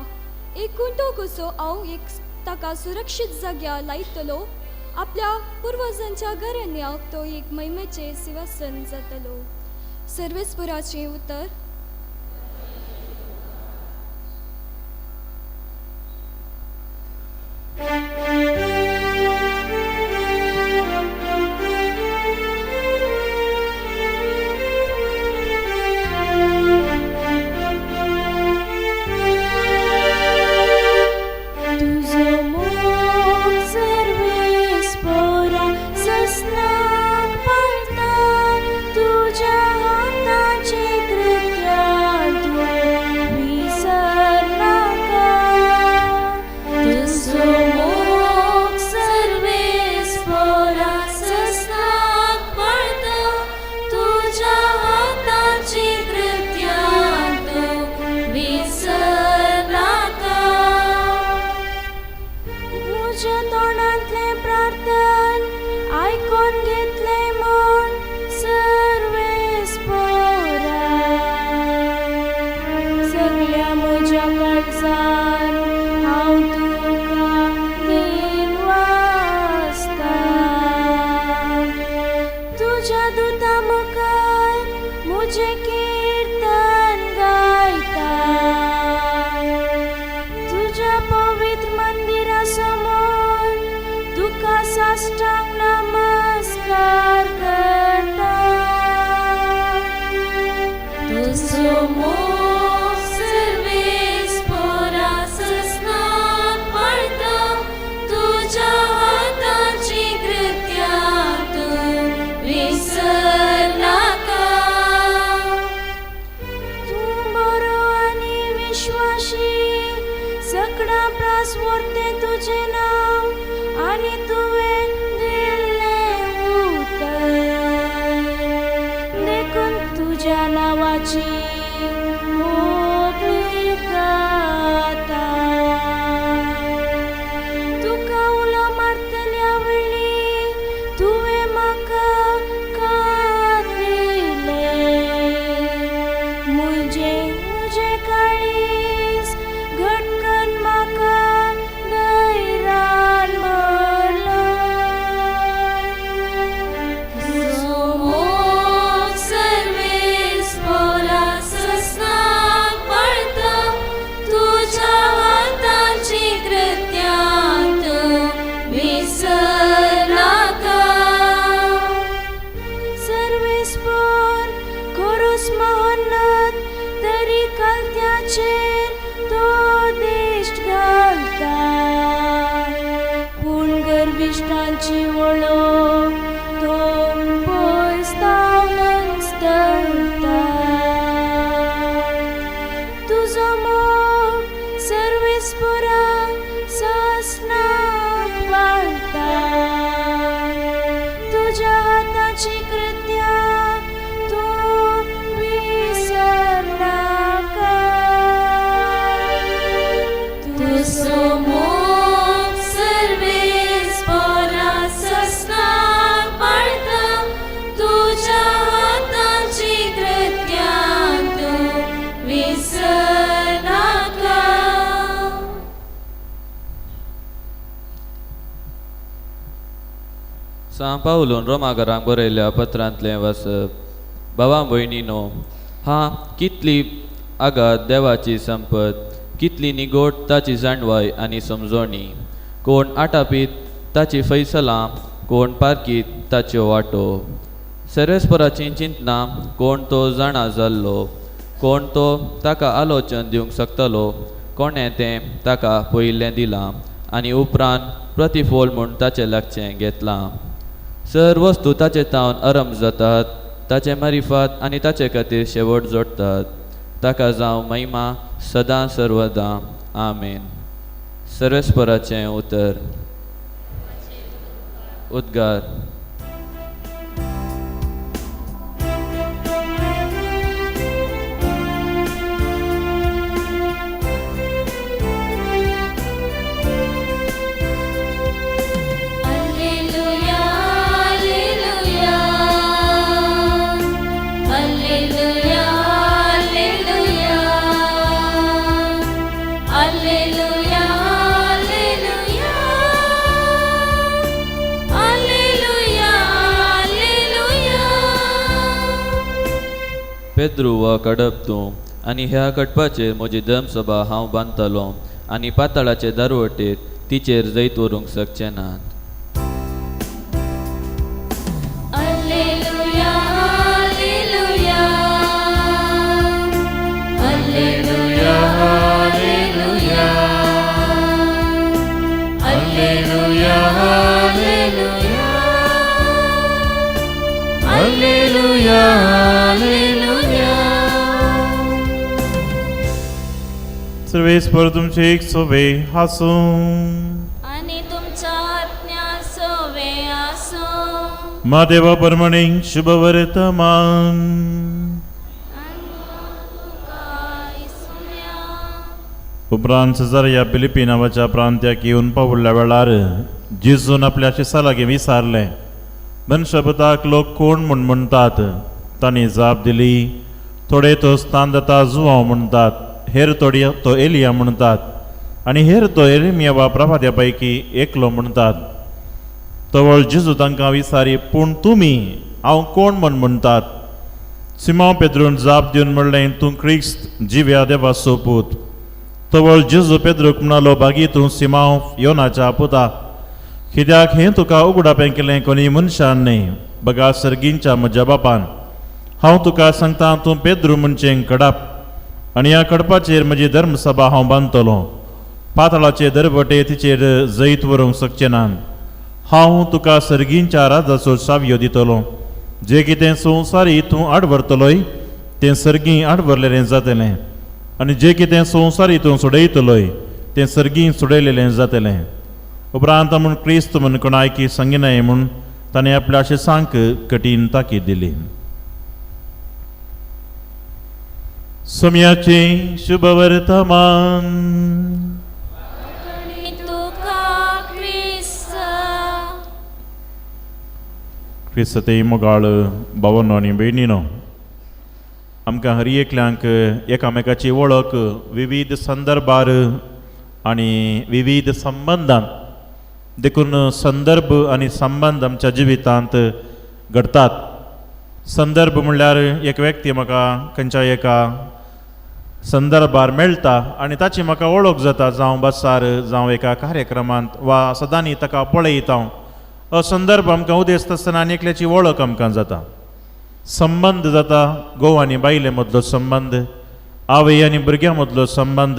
एक कुंटो कसो हांव एक ताका सुरक्षीत जाग्यार लायतलो. आपल्या पुर्वजांच्या घराण्याक तो एक महिमेचें सिंहासन जातलो. सर्वेस्पुराचें उतर. तुजो मोग सर्वेस्पोरा ससनाक पाळटा, तुज्या हाताची कृत्या तूं विसरनाका. तुजो मोग सर्वेस्पोरा ससनाक पाळटा, तुज्या हाताची कृत्या तूं विसरनाका. म्हज्या तोंडांतलें प्रार्थन आयकून घेतलें म्हूण सर्वेस्पोरा, सगल्या म्हज्या काळजान हांव तुका दिनवासता. तुज्या दुता मुखार म्हजें किर्तन गायता, तुज्या पवित्र मंदिरा समोर तुका साष्टांग नमस्कार करता. तुजो मोग सर्वेस्पोरा ससनाक पाळटा, तुज्या हाताची कृत्या तूं विसरनाका. तूं बरो आनी विश्वाशी, सगळ्या प्रास व्हरतें तुजें नांव आनी तुवें दिल्लें उतर. तुजी वळख तूं पयस धांवनच धरता तुजो मोग सर्वेस्पोरा सासणाक वाडटा तुज्या हाताची कृत्या तूं विसरनाका तुजो मोग सर्वेस्पोरा सासणाक वाडटा तुज्या हाताची कृत्या तूं विसरनाका. सांव पावलून रोमाकारांक बरयल्ल्या पत्रांतलें वाचप. भावा भयणीनो, हा कितली आगात देवाची संपत, कितली निगोट ताची जाणवाय आनी समजोणी! कोण आटापीत ताची फैसलां, कोण पारखीत ताच्यो वाटो! सर्वेस्पराचीं चिंतनां कोण तो जाणा जाल्लो? कोण तो ताका आलोचन दिवंक शकतलो? कोणें तें ताका पयलें दिलां आनी उपरांत प्रतिफळ म्हूण ताचें लागचें घेतलां? सर वस्तू ताचे तावन आरंभ जातात, ताचे मारिफात आनी ताचे खातीर शेवट जोडटात. ताका जावं महिमा सदां सर्वदां. आमेन. सर्वेस्पराचें उतर. उद्गार. Alleluia, alleluia, alleluia, alleluia, alleluia, alleluia, alleluia, alleluia. Pedro वा कडप तूं, आनी ह्या कडपाचेर म्हजी धर्मसभा हांव बांदतलो, आनी पाताळाचे दारवटेर तिचेर जैत व्हरूंक शकचे नात. Alleluia, alleluia, alleluia, alleluia, alleluia, alleluia, alleluia, alleluia. सर्वेस्पर तुमचे एक सोबे हासूं. आनी तुमच्या आत्म्या सोवे आसूं. म्हादेवा परमणीक शुभ वर्तमान. तुका इसुया. उपरांत सेजारिया फिलिपी नांवाच्या प्रांत्याक येवन पावुल्ल्या वेळार जेजून आपल्या शिसां लागीं विचारलें, मनशापुताक लोक कोण म्हूण म्हणटात? तांणी जाप दिली, थोडे तो स्नानदाता जुवांव म्हणटात, हेर थोडी तो एलिया म्हणटात आनी हेर तो एलिमिया वा प्रवाद्या पैकी एकलो म्हणटात. तवळ जेजू तांकां विचारी, पूण तुमी हांव कोण म्हूण म्हणटात? सिमांव पेद्रून जाप दिवन म्हणलें, तूं क्रिस्त, जिव्या देवाचो पूत. तवळ जेजू पेद्रूक म्हणालो, भागी तूं सिमांव, योनाच्या पुता, कित्याक हें तुका उगडापें केलें कोणी मनशान न्हय, बगा सर्गींच्या म्हज्या बापान. हांव तुका सांगता, तूं पेद्रू म्हणचें कडाप, आनी ह्या कडपाचेर म्हजी धर्मसभा हांव बांदतलो. पातळाचे दरवटे तिचेर जैत व्हरूंक शकचे ना. हांव तुका सर्गींच्या राजाचो चावयो दितलो. जे कितें संवसारी तूं आडवरतलोय तें सर्गीं आडवरलेलें जातलें, आनी जे कितें संवसारी तूं सोडयतलोय तें सर्गीं सोडयलेलें जातलें. उपरांत म्हूण क्रिस्त म्हूण कोणायकी सांगिनाय म्हूण ताणें आपल्या शिसांक कठीण ताकीद दिली. सोम्याचें शुभ वर्तमान. आनी तुका क्रिस्ता. क्रिस्तते मोगाळ भावानो आनी भयणीनो, आमकां हर एकल्यांक एकामेकाची वळख विविध संदर्भार आनी विविध संबंदान, देखून संदर्भ आनी संबंद आमच्या जिवितांत घडटात. संदर्भ म्हणल्यार एक व्यक्ती म्हाका खंयच्या एका संदर्भार मेळटा आनी ताची म्हाका वळख जाता, जावं बसार, जावं एका कार्यक्रमांत वा सदांनी ताका पळयता हांव. हो संदर्भ आमकां उदेसता आसतना आनी एकल्याची वळख आमकां जाता, संबंद जाता. घोव आनी बायले मदलो संबंद, आवय आनी भुरग्यां मदलो संबंद,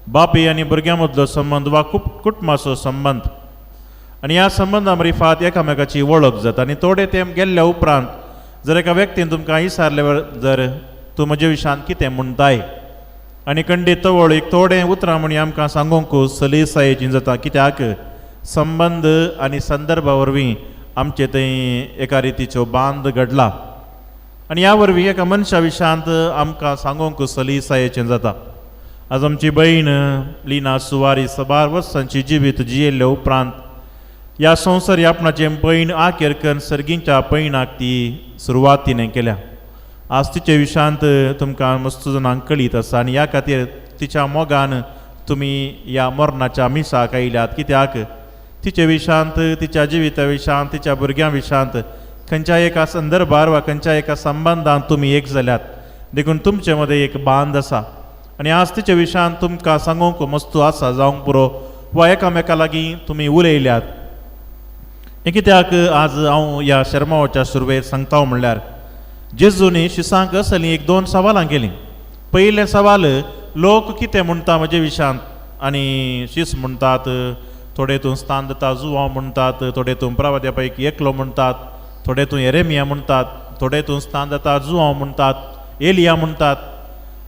बापूय आनी भुरग्यां मदलो संबंद वा कुटुंबाचो संबंद. आनी ह्या संबंदा मरिफात एकामेकाची वळख जाता आनी थोडे तेंप गेल्ल्या उपरांत जर एका व्यक्तीन तुमकां विचारले जर तूं म्हजे विशयान कितें म्हणटाय आनी खंडीत तवळ एक थोडें उतरां म्हणी आमकां सांगूंक सलीसायेची जाता कित्याक संबंद आनी संदर्भा वरवीं आमचे थंय एका रितीच्यो बांद घडला आनी ह्या वरवीं एका मनशा विशयांत आमकां सांगूंक सलीसायेचें जाता. आज आमची भयण लिना सुवारी सबार वर्सांची जिवीत जियेल्ल्या उपरांत ह्या संवसारी आपणाचें पयण आखेर करून सर्गींच्या पयणाक ती सुरवात तिणें केल्या. आज तिचे विशयांत तुमकां मस्त जाणांक कळीत आसा आनी ह्या खातीर तिच्या मोगान तुमी ह्या मरणाच्या मिसाक आयल्यात कित्याक तिचे विशयांत तिच्या जिविता विशयांत तिच्या भुरग्यां विशयांत खंयच्या एका संदर्भार वा खंयच्या एका संबंदान तुमी एक जाल्यात देखून तुमचे मदें एक बांद आसा आनी आज तिचे विशयांत तुमकां सांगूंक मस्तू आसा जावंक पुरो वा एकामेका लागीं तुमी उलयल्यात. हें कित्याक आज हांव ह्या शेर्मांवाच्या सुरवेर सांगता म्हणल्यार जेजूनी शिसांक असलीं एक दोन सवालां केलीं. पयलें सवाल लोक कितें म्हणटा म्हजे विशयांत आनी शीस म्हणटात थोडे तूं स्थान दिता जुवांव म्हणटात थोडे तूं प्रवाद्या पैकी एकलो म्हणटात थोडे तूं एरेमिया म्हणटात थोडे तूं स्थान दिता जुवांव म्हणटात एलिया म्हणटात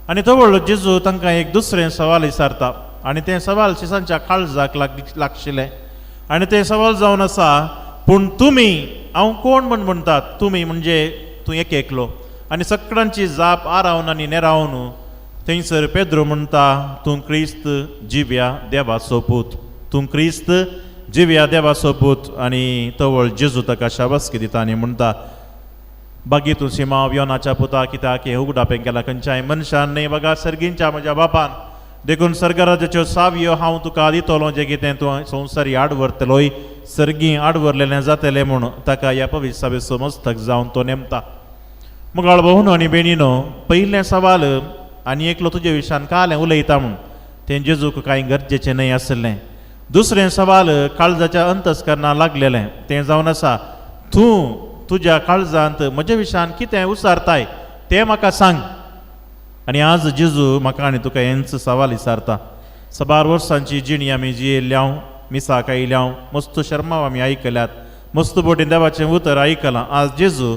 आनी तवळ जेजू तांकां एक दुसरें सवाल विचारता आनी तें सवाल शिसांच्या काळजाक लागशिल्लें आनी तें सवाल जावन आसा पूण तुमी हांव कोण म्हण म्हणटात तुमी म्हणजे तूं एक एकलो आनी सगळ्यांची जाप आरावन आनी नेरावन थंयसर पेद्रो म्हणटा तूं क्रिस्त जिव्या देवाचो पूत तूं क्रिस्त जिव्या देवाचो पूत आनी तवळ जेजू ताका शाबासकी दिता आनी म्हणटा बागी तूं सिमांव योनाच्या पुता कित्याक हें उगडापें केलां खंयच्याय मनशान न्हय बगा सर्गींच्या म्हज्या बापान देखून सर्गराजाच्यो सावयो हांव तुका दितलो जें कितें तूं संवसारी आड व्हरतलोय सर्गी आड व्हरलेलें जातलें म्हूण ताका ह्या पवित्र मस्तक जावन तो नेमता. मुगाळ भोवन आनी बेणीनो पयलें सवाल आनी एकलो तुजे विशयान कालें उलयता म्हूण तें जेजूक कांय गरजेचें न्हय आसलें. दुसरें सवाल काळजाच्या अंतस्करणा लागलेलें तें जावन आसा तूं तुज्या काळजांत म्हज्या विशयान कितें उसारताय तें म्हाका सांग. आनी आज जेजू म्हाका आनी तुका हेंच सवाल विचारता. सबार वर्सांची जिणी आमी जियेल्ल्या मिसाक आयल्या मस्त शर्माव आमी आयकल्यात मस्त बोटीन देवाचें उतर आयकलां. आज जेजू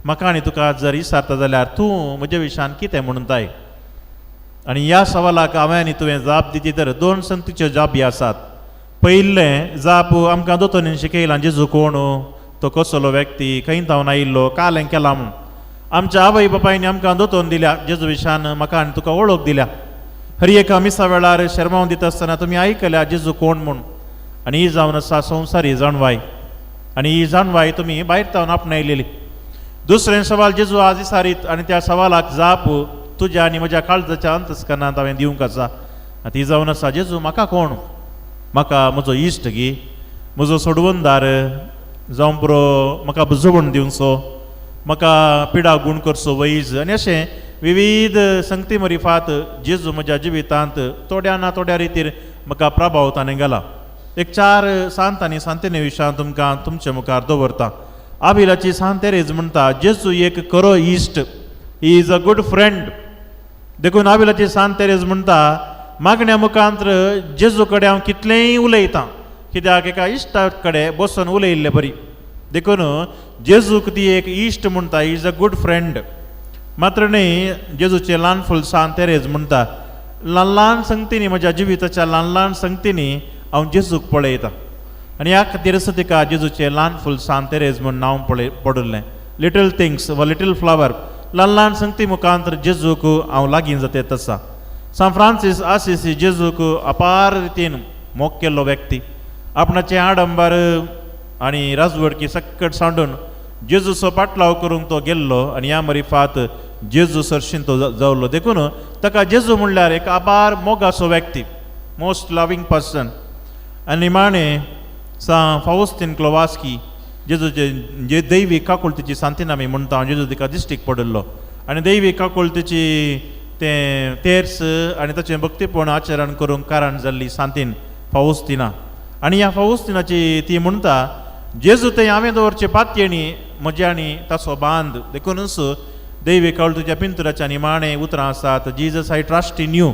म्हाका आनी तुका जर विचारता जाल्यार तूं म्हज्या विशयान कितें म्हणटाय आनी ह्या सवालाक हांवें आनी तुवें जाप दिती तर दोन संतीच्यो जापी आसात. पयलें जाप आमकां दोतोनी शिकयलां जेजू कोण तो कसलो व्यक्ती खंय धांवन आयिल्लो कालें केलां म्हूण आमच्या आवय बापायनी आमकां दोतोन दिल्या जेजू विशयान म्हाका आनी तुका वळख दिल्या. हर एका मिसा वेळार शेर्मांव दिता आसतना तुमी आयकल्या जेजू कोण म्हूण आनी ही जावन आसा संवसारी जाणवाय आनी ही जाणवाय तुमी भायर तावन आपणायलेली. दुसरें सवाल जेजू आज विचारीत आनी त्या सवालाक जाप तुज्या आनी म्हज्या काळजाच्या अंतस्करणांत हांवें दिवंक आसा ती जावन आसा जेजू म्हाका कोण म्हाका म्हजो इश्ट गी म्हजो सोडवणदार जावं पुरो म्हाका बुजवण दिवचो म्हाका पिडा गूण करचो वैज आनी अशें विविध संगती मरिफात जेजू म्हज्या जिवितांत थोड्या ना थोड्या रितीर म्हाका प्रभाव ताणें घाला. एक चार सांत आनी सांतेने विशयान तुमकां तुमचे मुखार दवरता. आबिलाची सांत तेरेज म्हणटा जेजू एक खरो इश्ट he is a good friend. देखून आबिलाची सांत तेरेज म्हणटा मागण्या मुखांत जेजू कडेन हांव कितलेंय उलयतां कित्याक एका इश्टा कडेन बसून उलयल्ले बरी देखून जेजूक ती एक इश्ट म्हणटा is a good friend. मात्र न्हय जेजूचें ल्हान फूल सांत तेरेज म्हणटा ल्हान ल्हान संगतींनी म्हज्या जिविताच्या ल्हान ल्हान संगतींनी हांव जेजूक पळयतां आनी ह्या खातीर तिका जेजूचें ल्हान फूल सांत तेरेज म्हूण नांव पळय पडिल्लें. लिटल थिंग्स वा लिटल फ्लावर ल्हान ल्हान संगती मुखांत जेजूक हांव लागीं जाता तसा. सांत फ्रांसीस आसिसी जेजूक अपार रितीन मोग केल्लो व्यक्ती आपणाचें आडंबर आनी राजवडकी सक्कट सांडून जेजूचो पाटलाव करूंक तो गेल्लो आनी ह्या मरिफात जेजू सरशीन तो जावलो. देखून ताका जेजू म्हणल्यार एक अपार मोगाचो व्यक्ती मोस्ट लवींग पर्सन. आनी निमाणें सांत फावस्तीन क्लोवास्की जेजूचे जे दैवी काकुळतीची सांतीन आमी म्हणटा जेजू तिका दिश्टीक पडिल्लो आनी दैवी काकुळतीची तें तेर्स आनी ताचें भक्तीपण आचरण करूंक कारण जाल्ली सांतीन फावस्तिना. आनी ह्या फावस्तिनाची ती म्हणटा जेजू थंय हांवें दवरचे पातयेणी म्हज्या आनी ताचो बांद. देखूनच दैवी काकुळतीच्या पिंतुराच्या निमाणें उतरां आसात Jesus I trust in you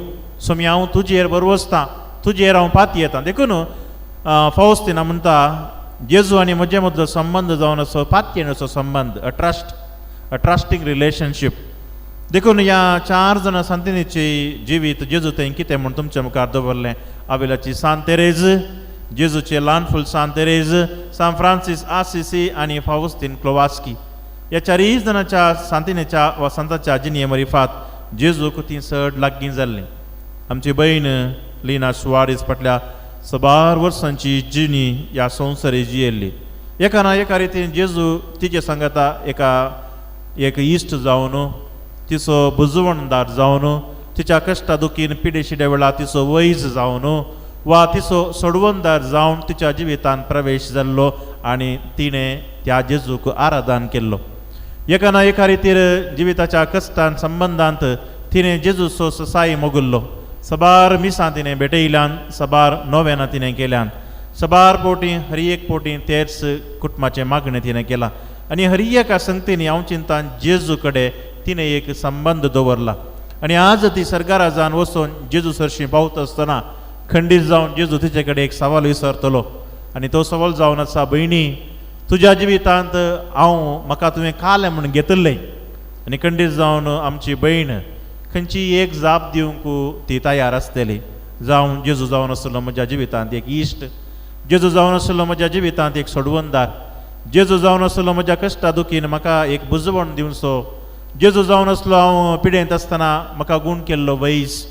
so मी हांव तुजेर बरवसतां तुजेर हांव पातयेतां. देखून फावस्तिना म्हणटा जेजू आनी म्हजे मदलो संबंद जावन असो पातयेणेचो संबंद, a trust, a trusting relationship. देखून ह्या चार जाणां सांतिनीची जिवीत जेजू थंय कितें म्हूण तुमच्या मुखार दवरलें. आविलाची सांत तेरेज, जेजूचे ल्हान फूल सांत तेरेज, सांत फ्रांसीस आसिसी आनी फावस्तीन क्लोवास्की, ह्या चारीय जाणांच्या सांतिनेच्या वा सांताच्या जिणये मरिफात जेजूक ती चड लागीं जाल्ली. आमची भयण लिना सुवारीस फाटल्या सबार वर्सांची जिणी ह्या संवसारी जियेल्ली. एका ना एका रितीन जेजू तिचे सांगाता एका एक इश्ट जावन, तिचो बुजवणदार जावन, तिच्या कश्टा दुखीन पिडेशिड्या वेळार तिचो वैज जावन वा तिचो सोडवणदार जावन तिच्या जिवितान प्रवेश जाल्लो आनी तिणें त्या जेजूक आराधन केल्लो. एका ना एका रितीर जिविताच्या कश्टान संबंदांत तिणें जेजूचो ससाई मोगुल्लो. सबार मिसां तिणें भेटयल्यान, सबार नोवेनां तिणें केल्यान, सबार पोटी हर एक पोटी तेच कुटुंबाचें मागणें तिणें केलां आनी हर एका संगतीनी हांव चिंतान जेजू कडेन तिणें एक संबंद दवरला. आनी आज ती सरकाराजान वचून जेजू सरशीं पावता आसतना खंडीत जावन जेजू तिचे कडेन एक सवाल विसरतलो आनी तो सवाल जावन आसा, भयणी तुज्या जिवितांत हांव म्हाका तुवें कालें म्हूण घेतिल्लें. आनी खंडीत जावन आमची भयण खंयची एक जाप दिवंक ती तयार आसतली. जावं जेजू जावन आसलो म्हज्या जिवितांत एक इश्ट, जेजू जावन आसलो म्हज्या जिवितांत एक सोडवणदार, जेजू जावन आसलो म्हज्या कश्टा दुखीन म्हाका एक बुजवण दिवचो, जेजू जावन आसलो हांव पिडेंत आसतना म्हाका गूण केल्लो वैज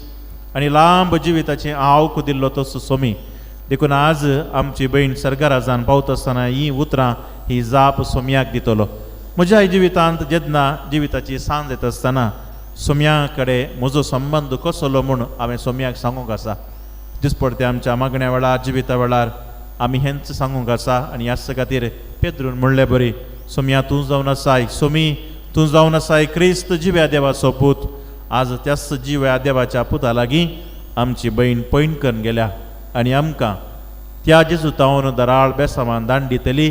आनी लांब जिविताचें आवक दिल्लो तसो सोमी. देखून आज आमची भयण सरकाराजान पावता आसतना ही उतरां ही जाप सोम्याक दितलो. म्हज्या जिवितांत जेन्ना जिविताची सांज येता आसतना सोम्या कडेन म्हजो संबंद कसलो म्हूण हांवें सोम्याक सांगूंक आसा. दिसपडते आमच्या मागण्या वेळार जिविता वेळार आमी हेंच सांगूंक आसा. आनी ह्याच खातीर पेद्रून म्हणले बरी, सोम्या तूं जावन आसाय, सोमी तूं जावन आसाय क्रिस्त जिव्या देवाचो पूत. आज त्याच जिव्या देवाच्या पुता लागीं आमची भयण पयण करून गेल्या आनी आमकां त्या जेजू तावन दराळ बेसामान दांड दितली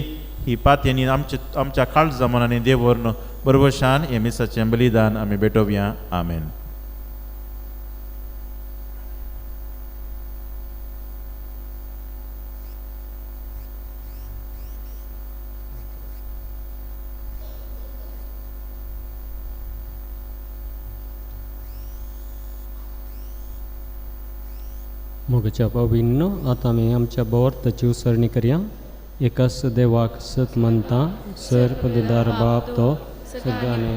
ही पातयेनी आमच्या आमच्या काळजा मनांनी देवरून बरोबरशान हे मिसाचें बलिदान आमी भेटोवया. आमेन. मोगाच्या भाविंनो, आतां आमी आमच्या बोवार्थाची उसरणी करया. एकाच देवाक सत मानता, सर पददार बाप तो सगळ्याने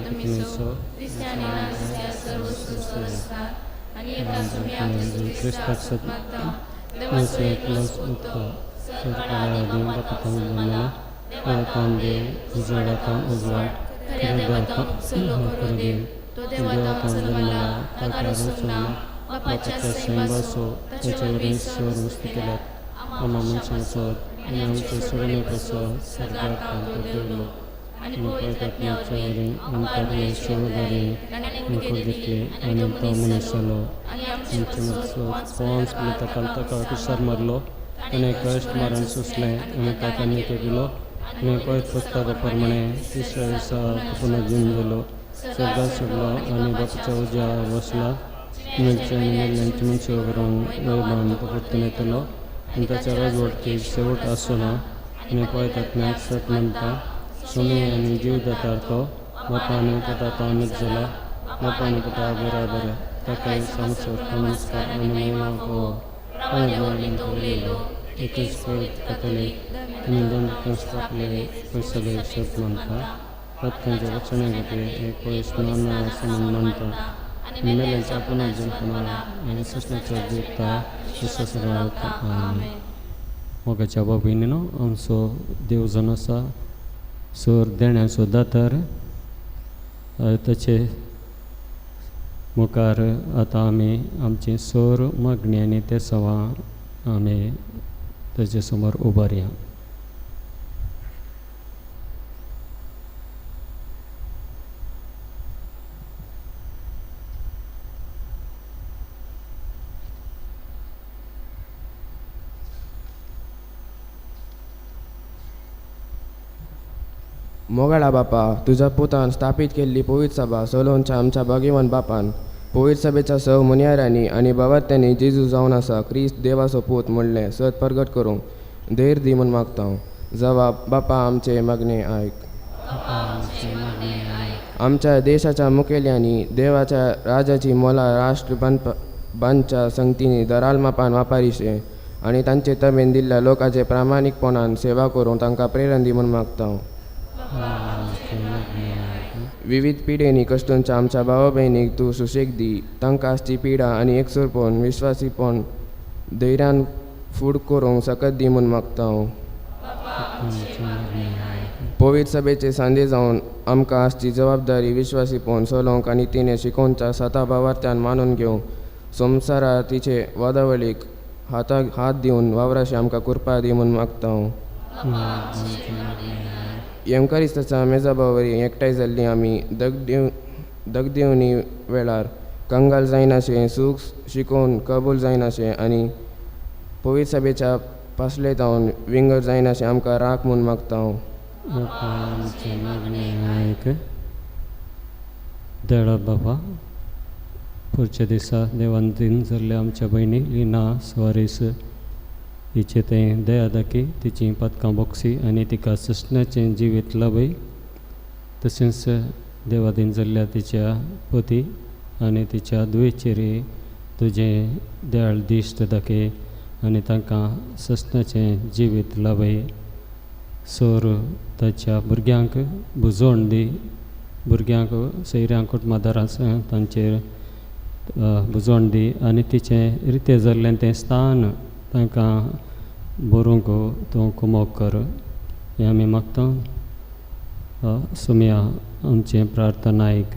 क्रिस्ताक सत देव उजवाडातावन उजवाड, खऱ्या देवातावन खरो देव, देवातावन जल्मला, ताका रचूंक ना, बापाच्या सैमाचो ताचे वरवीं सर वस्तू केल्यात, आमा मनशांचो आनी आमचे सोडणे पासत सर्गाक तो देवलो आनी पवित्र वरवीं आमकां महेश्वरी मुखर घेतले आनी तो मनीस जालो. आमचे मदचो पोंस ताका ताका कुसार मारलो, ताणें कश्ट मारून सोंसलें आनी ताका निके दिलो आनी पवित्र पुस्तका प्रमाणे तिसऱ्या दिसा पुनर्जीवन जालो, सर्गात सोडलो आनी बापाच्या उज्या बसला. मेळचे आनी मेल्ल्यांची मनशां करूंक वैभावान तो परतून येतलो आनी ताच्या राजवटकेक शेवट आसचो ना. आनी पवित्र आत्म्याक सत मानता, सोमी आनी जीव दातार तो बापा आनी पुता तो अनूच जाला, बापा आनी पुता बराबर ताका समसर नमस्कार आनी महिमा फावो. उलयलो एकच पवित्र कॅथोलीक आनी दोन स्थापले पयसले सत मानता, पत्कांच्या रक्षणा खातीर एक पयस स्नान आसा म्हूण मानता आनी मेल्यांच्या पुनर्जन्मपणा आनी ससनाचो जिवता विश्वास रावता. आमेन. मोगाच्या बाबीनो, आमचो देव जावन आसा सर देण्याचो दातार, ताचे मुखार आतां आमी आमची सर मागणी आनी ते सवां आमी ताचे समोर उबारया. मोगाळा बापा, तुझ्या पुतान स्थापीत केल्ली पवित्र सभा सलोनच्या आमच्या भाग्यवान बापान पवित्र सभेच्या सव मुनियारांनी आनी बाबात्यांनी जेजू जावन आसा क्रिस्त देवाचो पूत म्हणलें सत परगट करूंक धैर्य दी म्हूण मागता हांव. जवाब बापा आमचे मागणे आयक. आमच्या देशाच्या मुखेल्यांनी देवाच्या राजाची मोला राष्ट्र बांदच्या संगतींनी दराल मापान वापारीशे आनी तांचे तबेन दिल्ल्या लोकाचे प्रामाणीकपणान सेवा करूंक तांकां प्रेरण दी म्हूण मागता. विविध पिडेनी कश्टूंच्या आमच्या भावा भयणीक तूं सुशेग दी. तांकां आसची पिडा आनी एकसूरपण विश्वासीपण धैर्यान फूड करूंक सकत दी म्हूण मागता. पवित्र सभेचे सांदे जावन आमकां आसची जबाबदारी विश्वासीपण चलोवंक आनी तिणें शिकोवच्या सता भावार्थ्यान मानून घेवंक संवसारा तिचे वादावळीक हाताक हात दिवन वावराशी आमकां कृपा दी म्हूण मागता. येमकारिस्ताच्या मेजाबावरी एकठांय जाल्ली आमी दगदेवणी वेळार कंगाल जायनाशें सूख शिकोवन कबूल जायनाशें आनी पवित्र सभेच्या पासले जावन विंगड जायनाशें आमकां राख म्हूण मागता. आयक. देडा बाबा पुरच्या दिसा देवान दिन जाल्ल्या आमच्या भयणी लिना स्वारीस हिचे तें दया दाखय, तिची पदकां बोक्सी आनी तिका ससण्याचें जिवीत लाभय. तशेंच देवादीन जाल्ल्या तिच्या पती आनी तिच्या दुयेचेर तुजें दयाळ दिश्ट दाखय आनी तांकां ससण्याचें जिवीत लाभय. सोर ताच्या भुरग्यांक बुजवण दी, भुरग्यांक सैऱ्यांक कुटुंबादारां तांचेर बुजवण दी आनी तिचें रितें जाल्लें तें स्थान तांकां बरोवंक तूं कुमोक कर हें आमी मागता. सोमया आमचें प्रार्थना आयक.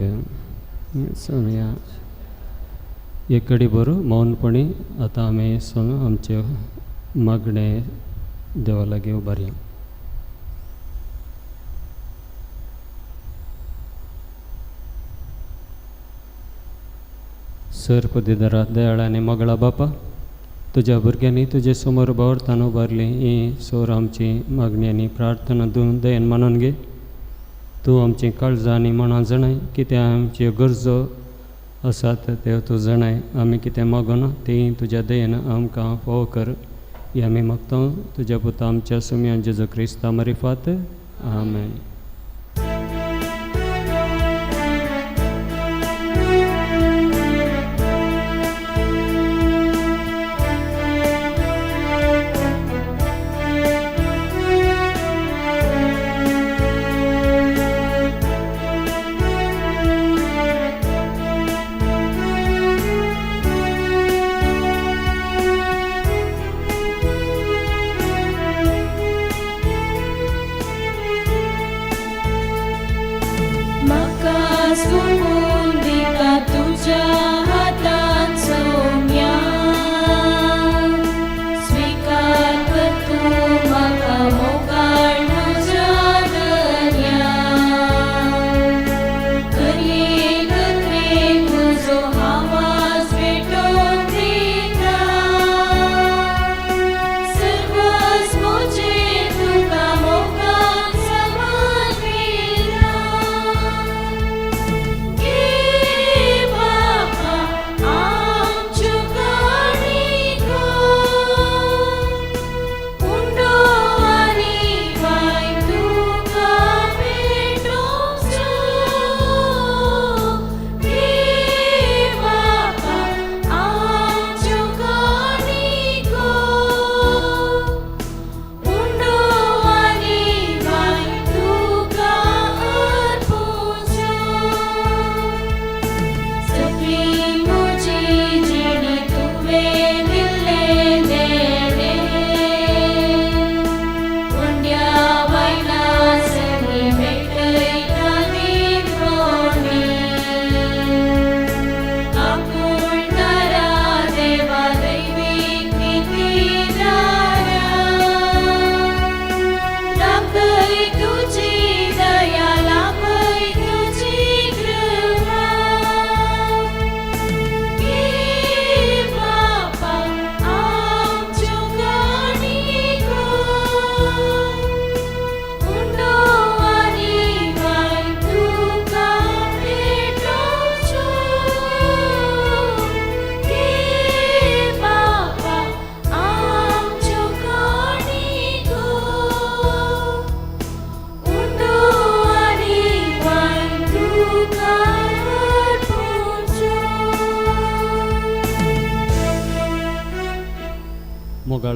सोमया एक घडी बरो मौनपणी आतां आमी आमचें मागणें देवा लागीं उबारया. सर पदवीधरा दयाळ आनी मोगळा बापा, तुज्या भुरग्यांनी तुजे समोर बावरतान उबारली ही सोर आमची मागणी आनी प्रार्थना तूं दयेन मानून घे. तूं आमची काळजां आनी मनां जाणाय, कितें आमच्यो गरजो आसात त्यो तूं जाणाय. आमी कितें मागून ती तुज्या दयेन आमकां फावो कर ही आमी मागता तुज्या पुता आमच्या सुमयान जेजू क्रिस्ता मारिफात. आमेन. म्हाका सोंपून दिता तुज्या हातान सोम्या, स्विकार कर तूं म्हाका मोगाळ म्हज्या दर्या. करेक प्रेम म्हजो आवाज पेटोवन दिता, सर्वच म्हजें तुका मोगान समर्पिता. घे बापा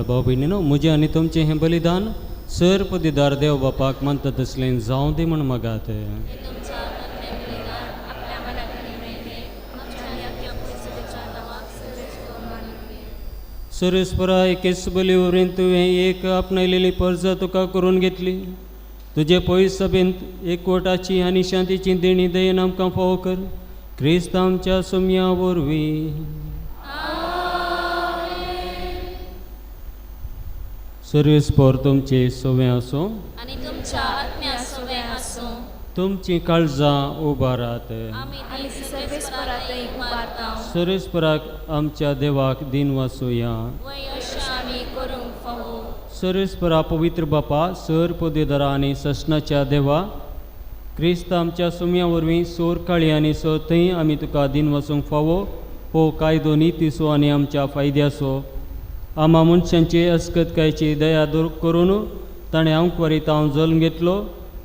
मोगाळ भाव भयणीनो, म्हजें आनी तुमचें हें बलिदान सर पदीदार देव बापाक मानता तसलें जावं दी म्हूण मागात. सरेस्परा एकेच बली वरवीं तुवें एक आपणायलेली परजा तुका करून घेतली. तुजे पयस सभेंत एकवटाची आनी शांतीची देणी दयेन आमकां फावो कर, क्रिस्त आमच्या सोम्या वरवीं. सर्वेस्पर तुमचे सोवें आसूं आनी तुमच्या आत्म्या सोवें आसूं. तुमचीं काळजां उबारात. आमी सर्वेस्परातय उबारता. सर्वेस्पराक आमच्या देवाक दिन वासुया. वय अशें आमी करूंक फावो. सर्वेस्परा पवित्र बापा, सर पदेदरा आनी ससनाच्या देवा, क्रिस्त आमच्या सुम्या वरवीं सोर काळी आनी सो थंय आमी तुका दिन वसूंक फावो. हो कायदो नितीचो आनी आमच्या फायद्याचो. आमा मनशांची अस्कतकायची दया करून ताणें आंकवारीत हांव जल्म घेतलो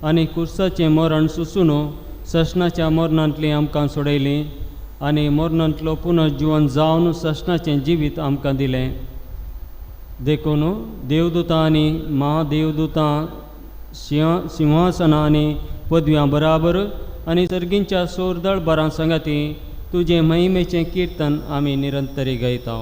आनी कुर्साचें मरण सोंसून ससनाच्या मरणांतली आमकां सोडयलीं आनी मरणांतलो पुनर्जिवन जावन ससनाचें जिवीत आमकां दिलें. देखून देवदूतां आनी महादेवदूतां सिंहासनां आनी पदव्यां बराबर आनी सर्गींच्या सोरदळ बारां सांगाती तुजें महिमेचें किर्तन आमी निरंतरी गायता.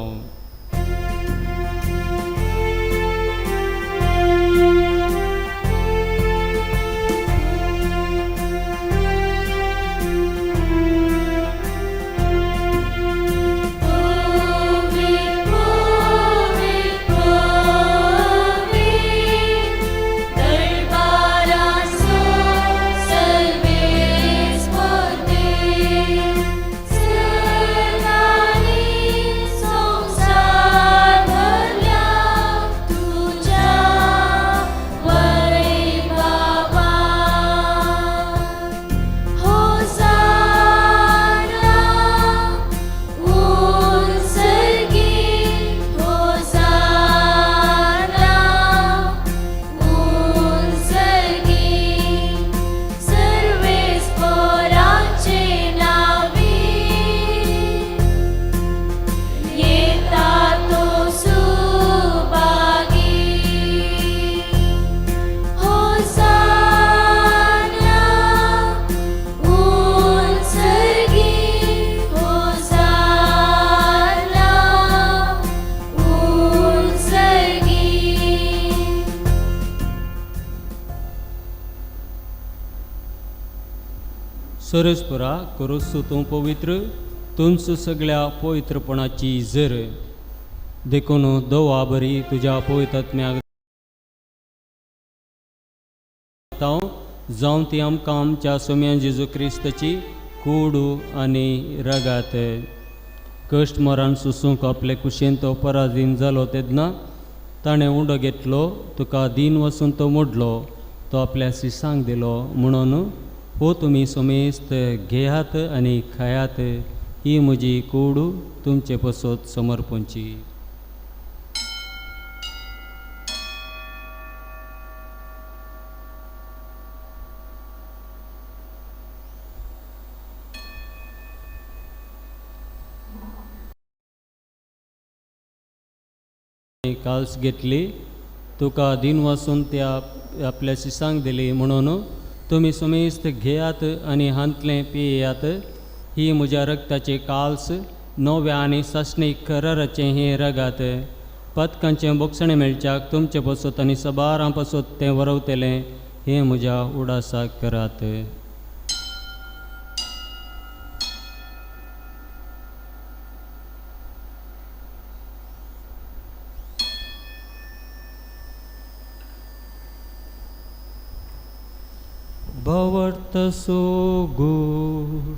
सरसपुरा करोसू तूं पवित्र, तुंच सगळ्या पवित्रपणाची जर. देखून दवा बरी तुज्या पवित्र आत्म्याक जावं ती आमकां आमच्या सोम्या जेजू क्रिस्ताची कूड आनी रगात. कश्ट मरण सोसूंक आपले कुशेन तो पराधीन जालो तेन्ना ताणें उंडो घेतलो, तुका दीन वसून तो मोडलो, तो आपल्या सिसांक दिलो म्हणून हो तुमी समेस्त घेयात आनी खायात, ही म्हजी कूड तुमचे पसत समर्पणची. काल्स घेतली, तुका दिन वासून त्या आपल्या सिसांक दिली म्हणून तुमी समेस्त घेयात आनी हांतलें पियेयात. ही म्हज्या रक्ताचे काल्स नव्या आनी सासणीक कराराचें हें रगात. पदकांचें बोगसणें मेळच्याक तुमचे पसत आनी सबारां पसत तें वरवतलें, हें म्हज्या उडासाक करात. भवर्थ सो good.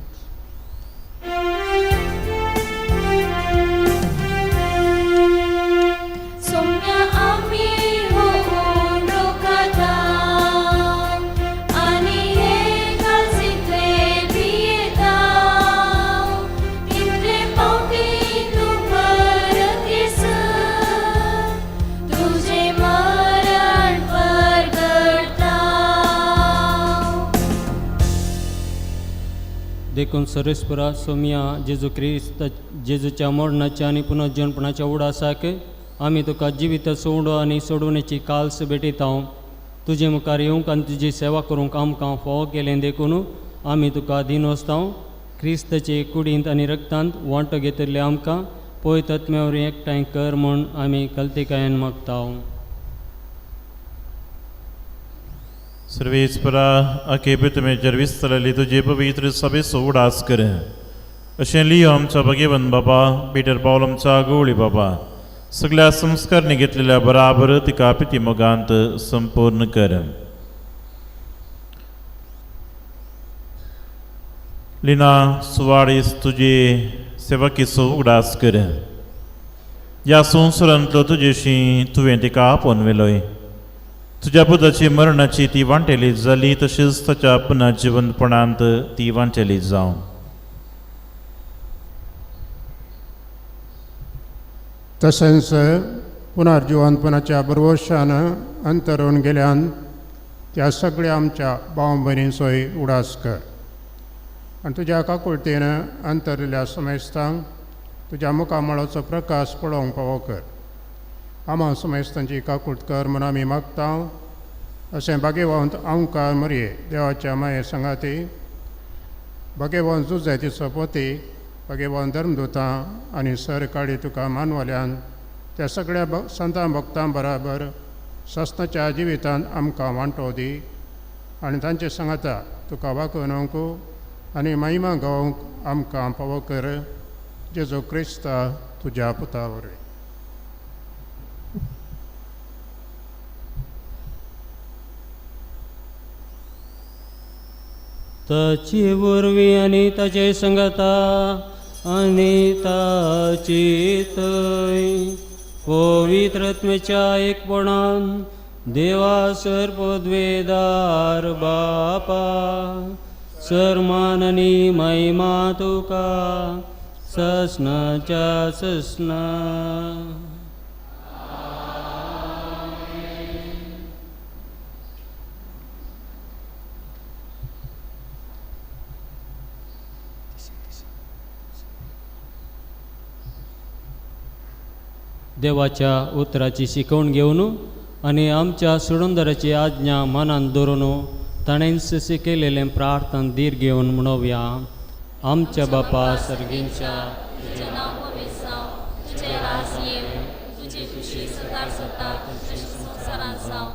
Soumya आमी हो लोकाता आनी हे कालसितले पियेता, तितले पावटी तूं परत येसर तुजें मरण परगटता. देखून सरस्परा सोम्या जेजू क्रिस्त जेजूच्या मरणाच्या आनी पुनर्जनपणाच्या उडासाक आमी तुका जिवीत सोडो आनी सोडवणेची काल्स भेटयता. तुजे मुखार येवंक आनी तुजी सेवा करूंक आमकां फावो केलें देखून आमी तुका दिनोस्तांव. क्रिस्ताचे कुडींत आनी रक्तांत वांटो घेतिल्ले आमकां पवित्र आत्म्या वरवीं एकठांय कर म्हूण आमी कल्तिकायेन मागता. सर्वेस्परा आखे पृथ्वीचेर विस्तरली तुजे पवित्र सभेचो उडास कर. अशें लियो आमच्या भगेवन बाबा पिटर पावल आमच्या गवळी बाबा सगळ्या संस्कारणी घेतलेल्या बराबर तिका पिती मोगांत संपूर्ण कर. लिना सुवाळीस तुजे सेवकीचो उगडास कर. ह्या संवसारांतलो तुजेशी तुवें तिका आपोवन व्हेलोय. तुज्या पुताची मरणाची ती वांटेली जाली तशीच ताच्या पुनः जिवंतपणांत ती वांटेली जावं. तशेंच पुनर्जिवंतपणाच्या बरवशान अंतरून गेल्यान त्या सगळ्या आमच्या भाव भयणींचोय उडास कर आनी तुज्या काकुळतेन अंतरिल्ल्या समेस्तांक तुज्या मुखामळाचो प्रकाश पळोवंक पावो कर. आमा समेस्तांची काकूट कर म्हूण आमी मागता. अशें भागेवंत आमकार मरये देवाच्या माये सांगाती भागेवंत जुजायतीचो पोती भागेवंत धर्मदुतां आनी सर काळी तुका मानवल्यान त्या सगळ्या संतां भक्तां बराबर सस्नाच्या जिवितांत आमकां वांटो दी आनी तांचे सांगाता तुका वाकोवंक आनी महिमा गावंक आमकां पावो कर. जेजू क्रिस्ता तुज्या पुता वरवीं. ताची वरवीं आनी ताचे संगता आनी ताची थंय पवित्र आत्म्याच्या एकपणान देवा सर पदवेदार बापा सरमान आनी महिमा तुका ससनाच्या ससना. देवाच्या उतराची शिकवण घेवन आनी आमच्या सोडूनदाराची आज्ञा मनान धरून ताणेंच शिकयलेलें प्रार्थना धीर घेवन म्हणोवया. आमच्या बापा सर्गींच्या तुजें नांव पवित्र जावं, तुजें राज येवं, तुजी खुशी सरकार जाता तशी संवसारांत जावं.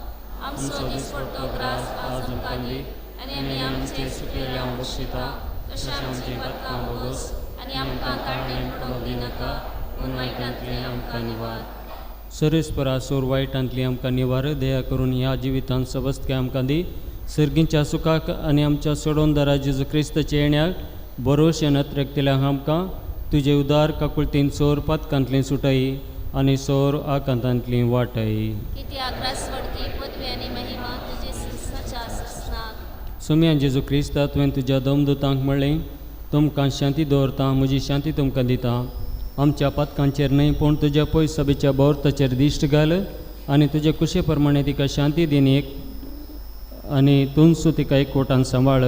आमचो दिसपडतो ग्रास आज आमकां दी आनी आमी आमचे सुकलेल्या बक्षिता तशें आमची पातकां बोगोस आनी आमकां ताळणेन पडोवंक दिनाका पूण वायटांतलें आमकां निवार. सरेस्परा सोर वायटांतली आमकां निवार. दया करून ह्या जिवितांत सबस्तकाय आमकां दी. सर्गींच्या सुखाक आनी आमच्या सोडोनदारा जेजू क्रिस्ताच्या येण्याक बरोवशें नत्रेकतल्या आमकां तुजे उदार काकुळतीन सोर पातकांतली सुटाई आनी सोर आकांतांतली वाटाई. किती आग्रास वडकी पदवी आनी महिमा तुजे ससनाच्या ससनाक. सोम्या जेजू क्रिस्ता तुवें तुज्या दमदुतांक म्हणलें तुमकां शांती दवरता म्हजी शांती तुमकां दिता. आमच्या पातकांचेर न्हय पूण तुज्या पयस सभेच्या बोर्ताचेर दिश्ट घाल आनी तुजे कुशे प्रमाणे तिका शांती दीन एक आनी तूंच तिका एकवटान सांबाळ.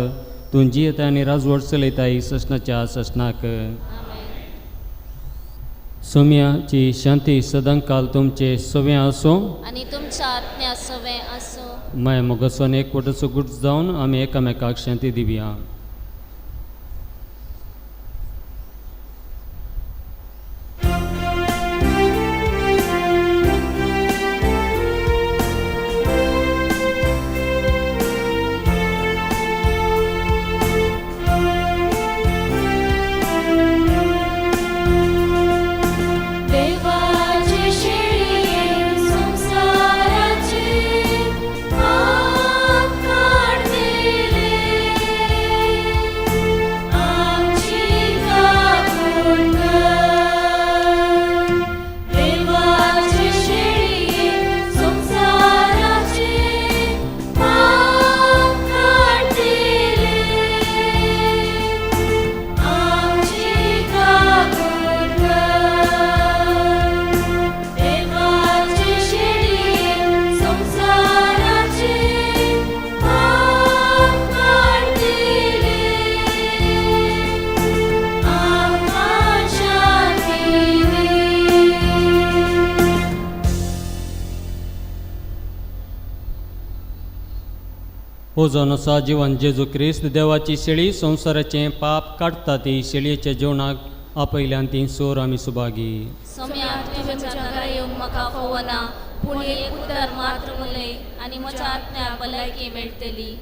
तूं जियेता आनी राजवट चलयताय ससनाच्या ससनाक. सोम्याची शांती सदांकाल तुमचे सवें आसूं आनी तुमच्या आत्म्या सवें आसूं. माय मोगासून एकवटाचो गुट जावन आमी एकामेकाक शांती दिवया. देवाचे शेळये संवसाराचे पाप काडटले. हो जावन आसा जिवन जेजू क्रिस्त देवाची शेळी संवसाराचें पाप काडटा ती शेळयेच्या जेवणाक आपयल्यान ती सोर आमी सुभागी. सोम्या, तुवें म्हज्या घरा येवंक म्हाका फावना, पूण एक उतर मात्र उलय आनी म्हज्या आत्म्याक भलायकी मेळटली.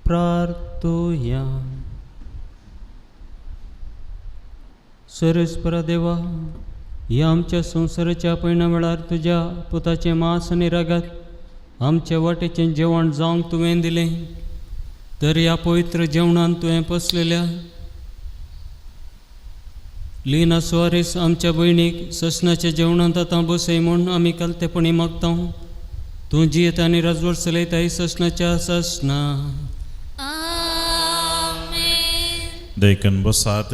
प्रार्थोया. सरस्परा देवा, ह्या आमच्या संवसाराच्या पयणा वेळार तुज्या पुताचें मांस आनी रगत आमच्या वाटेचें जेवण जावंक तुवें दिलें, तर ह्या पवित्र जेवणान तुवें पसलेल्या लिना सुवारीस आमच्या भयणीक ससनाच्या जेवणांत आतां बसय म्हूण आमी कलतेपणी मागता. तूं जियेता आनी राजवट चलयताय ससनाच्या ससना. देखून बसात.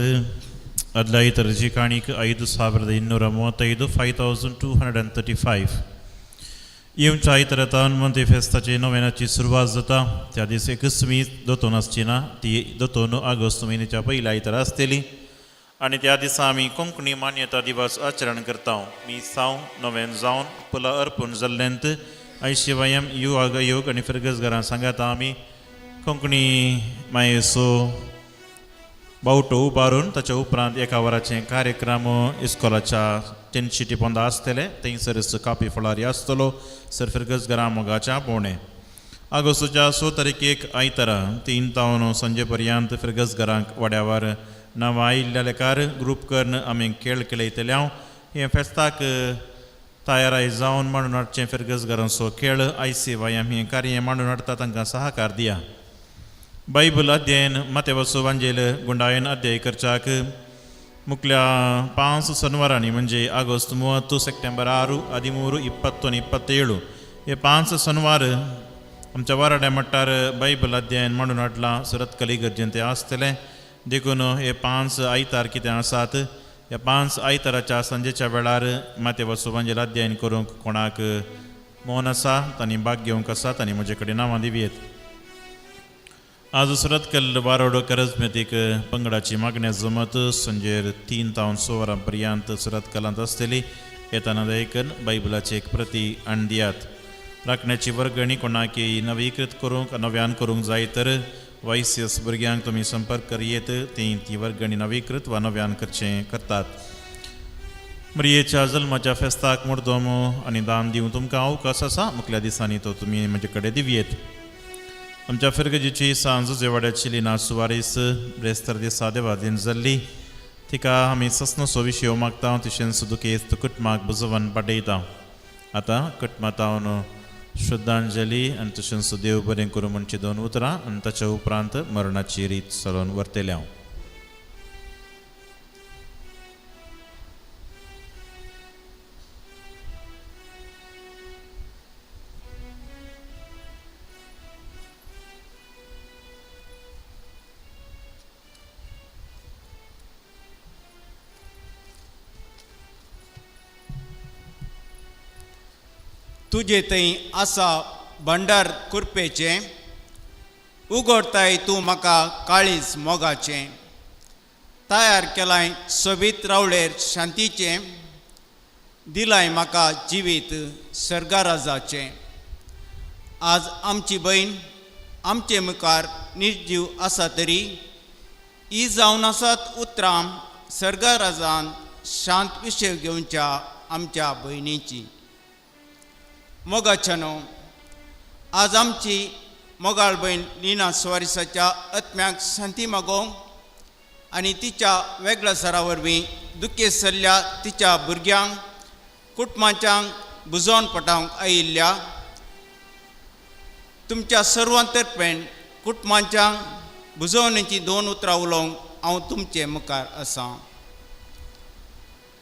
आदल्या इतरची काणीक 5235, 5235. येवच्या आयतारा मोंते फेस्ताची नोवेनाची सुरवात जाता. त्या दीस एकच मीस दोतोन आसची ना, ती दोतोन ऑगस्ट म्हयन्याच्या पयल्या आयतारा आसतली आनी त्या दिसा आमी कोंकणी मान्यता दिवस आचरण करता. मी साव नोवेन जावन पुला अर्पूण जाल्ल्यांत आयशिवायम युवा योग आनी फिरगज घरां सांगाता आमी कोंकणी मायेसो बावटो उबारून ताच्या उपरांत एका वराचें कार्यक्रम इस्कोलाच्या तेनशी पोंदा आसतले. थंयसरच कापी फळारी आसतलो सर फिरगज घरां मोगाच्या भोंवणे. ऑगस्टाच्या 6 तारखेक आयतारा 3 तावन सांजे पर्यंत फिरगज घरांक वाड्यावर नांवां आयिल्ल्या लेखार ग्रूप करून आमी खेळ खेळयतले. हांव हे फेस्ताक तयाराय जावन मांडून हाडचें फिरगज घरांचो खेळ I C Y M हें कार्य मांडून हाडटा, तांकां सहकार दिया. बायबल अध्ययन मातेवसो वांजेल गुंडायन अध्याय करच्याक मुखल्या 5 शनिवारांनी म्हणजे ऑगस्ट 30, सप्टेंबर 6, 13, 21, 27 हे 5 शनिवार आमच्या वाराड्या मट्टार बायबल अध्ययन मांडून हाडलां. सुरत गरजेन तें आसतलें. देखून हे 5 आयतार कितें आसात, ह्या 5 आयताराच्या सांजेच्या वेळार मातेवसो वांजेल अध्ययन करूंक कोणाक मोन आसा तांणी भाग घेवंक आसा तांणी म्हजे कडेन नांवां दिवयेत. आज सुरतकल वारोड करजमेतीक पंगडाची मागण्या जमत संजेर 3 तावन 6 वरां पर्यंत सुरतकलांत आसतली. येताना दयकन बायबलाची एक प्रती हाडून दियात. राखण्याची वर्गणी कोणाकी नवीकृत करूंक नव्यान करूंक जाय तर वायसीएस भुरग्यांक तुमी संपर्क करयेत, ती ती वर्गणी नवीकृत वा नव्यान करचें करतात. मरियेच्या जल्माच्या फेस्ताक मुर्दोम आनी दान दिवंक तुमकां अवकाश आसा. मुखल्या दिसांनी तो तुमी म्हजे कडेन दिवयेत. आमच्या फिरगजीची सांज जेवाड्याची लिना सुवारीस ब्रेस्तर दिसा देवादीन जाल्ली तिका आमी ससनसो विशय मागता, तशेंच दुखेस्त कुटुंबाक बुजोवन पाटयता. आतां कुटुंबांत श्रद्धांजली आनी तशेंच देव बरें करूं म्हणची 2 उतरां आनी ताच्या उपरांत मरणाची रीत चलोवन व्हरतले हांव. तुजे थंय आसा भंडार कुरपेचें, उगडताय तूं म्हाका काळीज मोगाचें, तयार केलाय सोबीत रावळेर शांतीचें, दिलाय म्हाका जिवीत सर्गाराजाचें. आज आमची भयण आमचे मुखार निर्जीव आसा तरी ही जावन आसात उतरां सर्गाराजान शांत विशय घेवच्या आमच्या भयणीची. मोगाच्या न्हू आज आमची मोगाळ भयण लिना सुवारीसाच्या आत्म्याक शांती मागोवंक आनी तिच्या वेगळ्या सरा वरवीं दुखेस्त जाल्ल्या तिच्या भुरग्यांक कुटुंबाच्यांक बुजोवन पटावंक आयिल्ल्या तुमच्या सर्वांतर्पेन कुटुंबाच्यांक बुजोवणेचीं 2 उतरां उलोवंक हांव तुमचे मुखार आसा.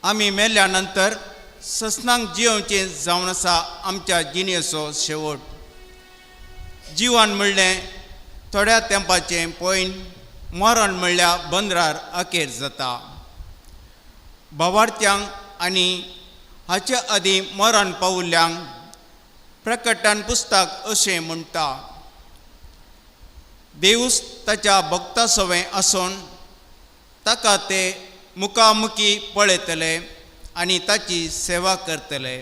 आमी मेल्या नंतर ससनांक जियोवचें जावन आसा आमच्या जिणेचो शेवट. जिवन म्हणलें थोड्या तेंपाचें पयन, मरण म्हणल्यार बंदरार अखेर जाता. भावार्थ्यांक आनी हाचे आदीं मरण पावल्ल्यांक प्रकटन पुस्तक अशें म्हणटा, देवूच ताच्या भक्ता सवें आसून ताका ते मुखामुखी पळयतले आनी ताची सेवा करतले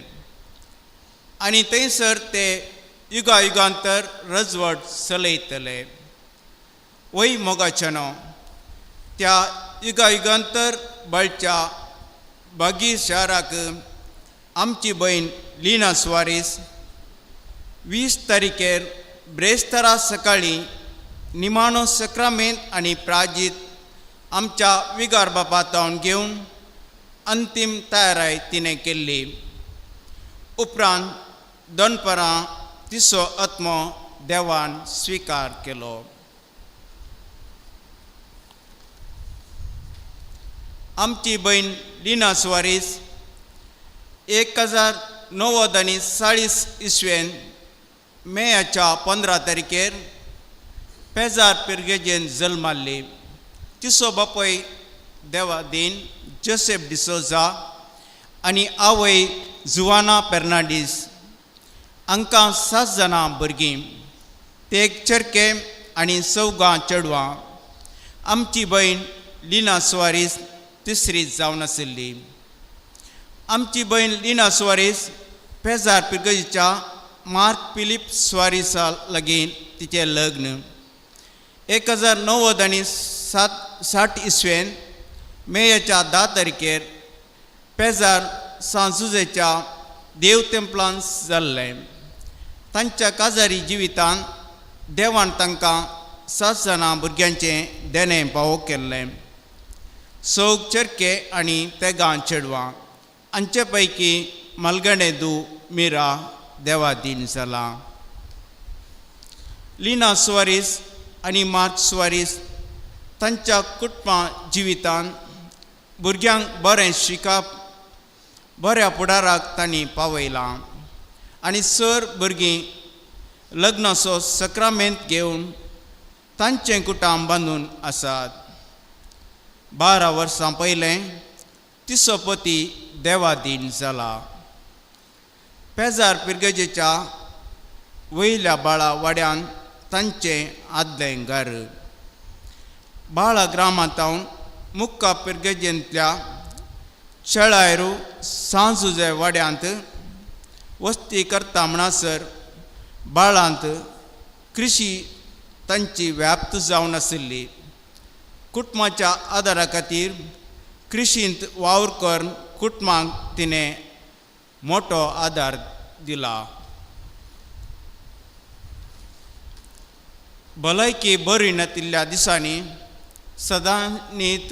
आनी थंयसर ते युगा युगांतर रजवट चलयतले. वय मोगाच्या न्हू त्या युगा युगांतर बळच्या बागी शाराक आमची भयण लिना सुवारीस 20 तारखेर ब्रेस्तारा सकाळीं निमाणो सक्रामेंत आनी प्राजीत आमच्या विगार बापा तावन घेवन अंतीम तयाराय तिणें केल्ली. उपरांत दनपरां तिचो आत्मो देवान स्विकार केलो. आमची भयण लिना सुवारीस 1040 इसवेन मेयाच्या 15 तारखेर पेजार पिर्गेजेन जल्माल्ली. तिचो बापूय देवादीन जोसेफ डिसोजा आनी आवय जुवाना फेर्नांडीस. हांकां 7 जाणां भुरगीं, ते एक चरके आनी 4 चेडवां. आमची भयण लिना सुवारीस तिसरी जावन आशिल्ली. आमची भयण लिना सुवारीस पेजार पिर्गजेच्या मार्क फिलीप सुवारीसा लागीं तिचें लग्न 1060 इसवेन मेयाच्या 10 तारखेर पेजार सांजुजेच्या देव तेंपलान जाल्लें. तांच्या काजारी जिवितान देवान तांकां 7 जाणां भुरग्यांचें देणें पावो केल्लें, 4 चरके आनी 3 चेडवां. हांचे पैकी मलगणें दू मिरा देवादीन जालां. लिना सुवारीस आनी मार्क सुवारीस तांच्या कुटुंबा जिवितान भुरग्यांक बरें शिकप, बऱ्या फुडाराक तांणी पावयलां आनी सर भुरगीं लग्नाचो सक्रामेंत घेवन तांचें कुटाम बांदून आसात. 12 वर्सां पयलें तिचो पती देवादीन जाला. पेजार पिर्गजेच्या वयल्या बाळा वाड्यान तांचें आदलें घर. बाळा ग्रामांतावन मुक्का पिर्गजेंतल्या शेळायरू सांजुजे वाड्यांत वस्ती करता म्हणसर बाळांत कृशी तांची व्याप्त जावन आशिल्ली. कुटुंबाच्या आदारा खातीर कृशींत वावर करून कुटुंबाक तिणें मोठो आदार दिला. भलायकी बरी नातिल्ल्या दिसांनी सदांनीत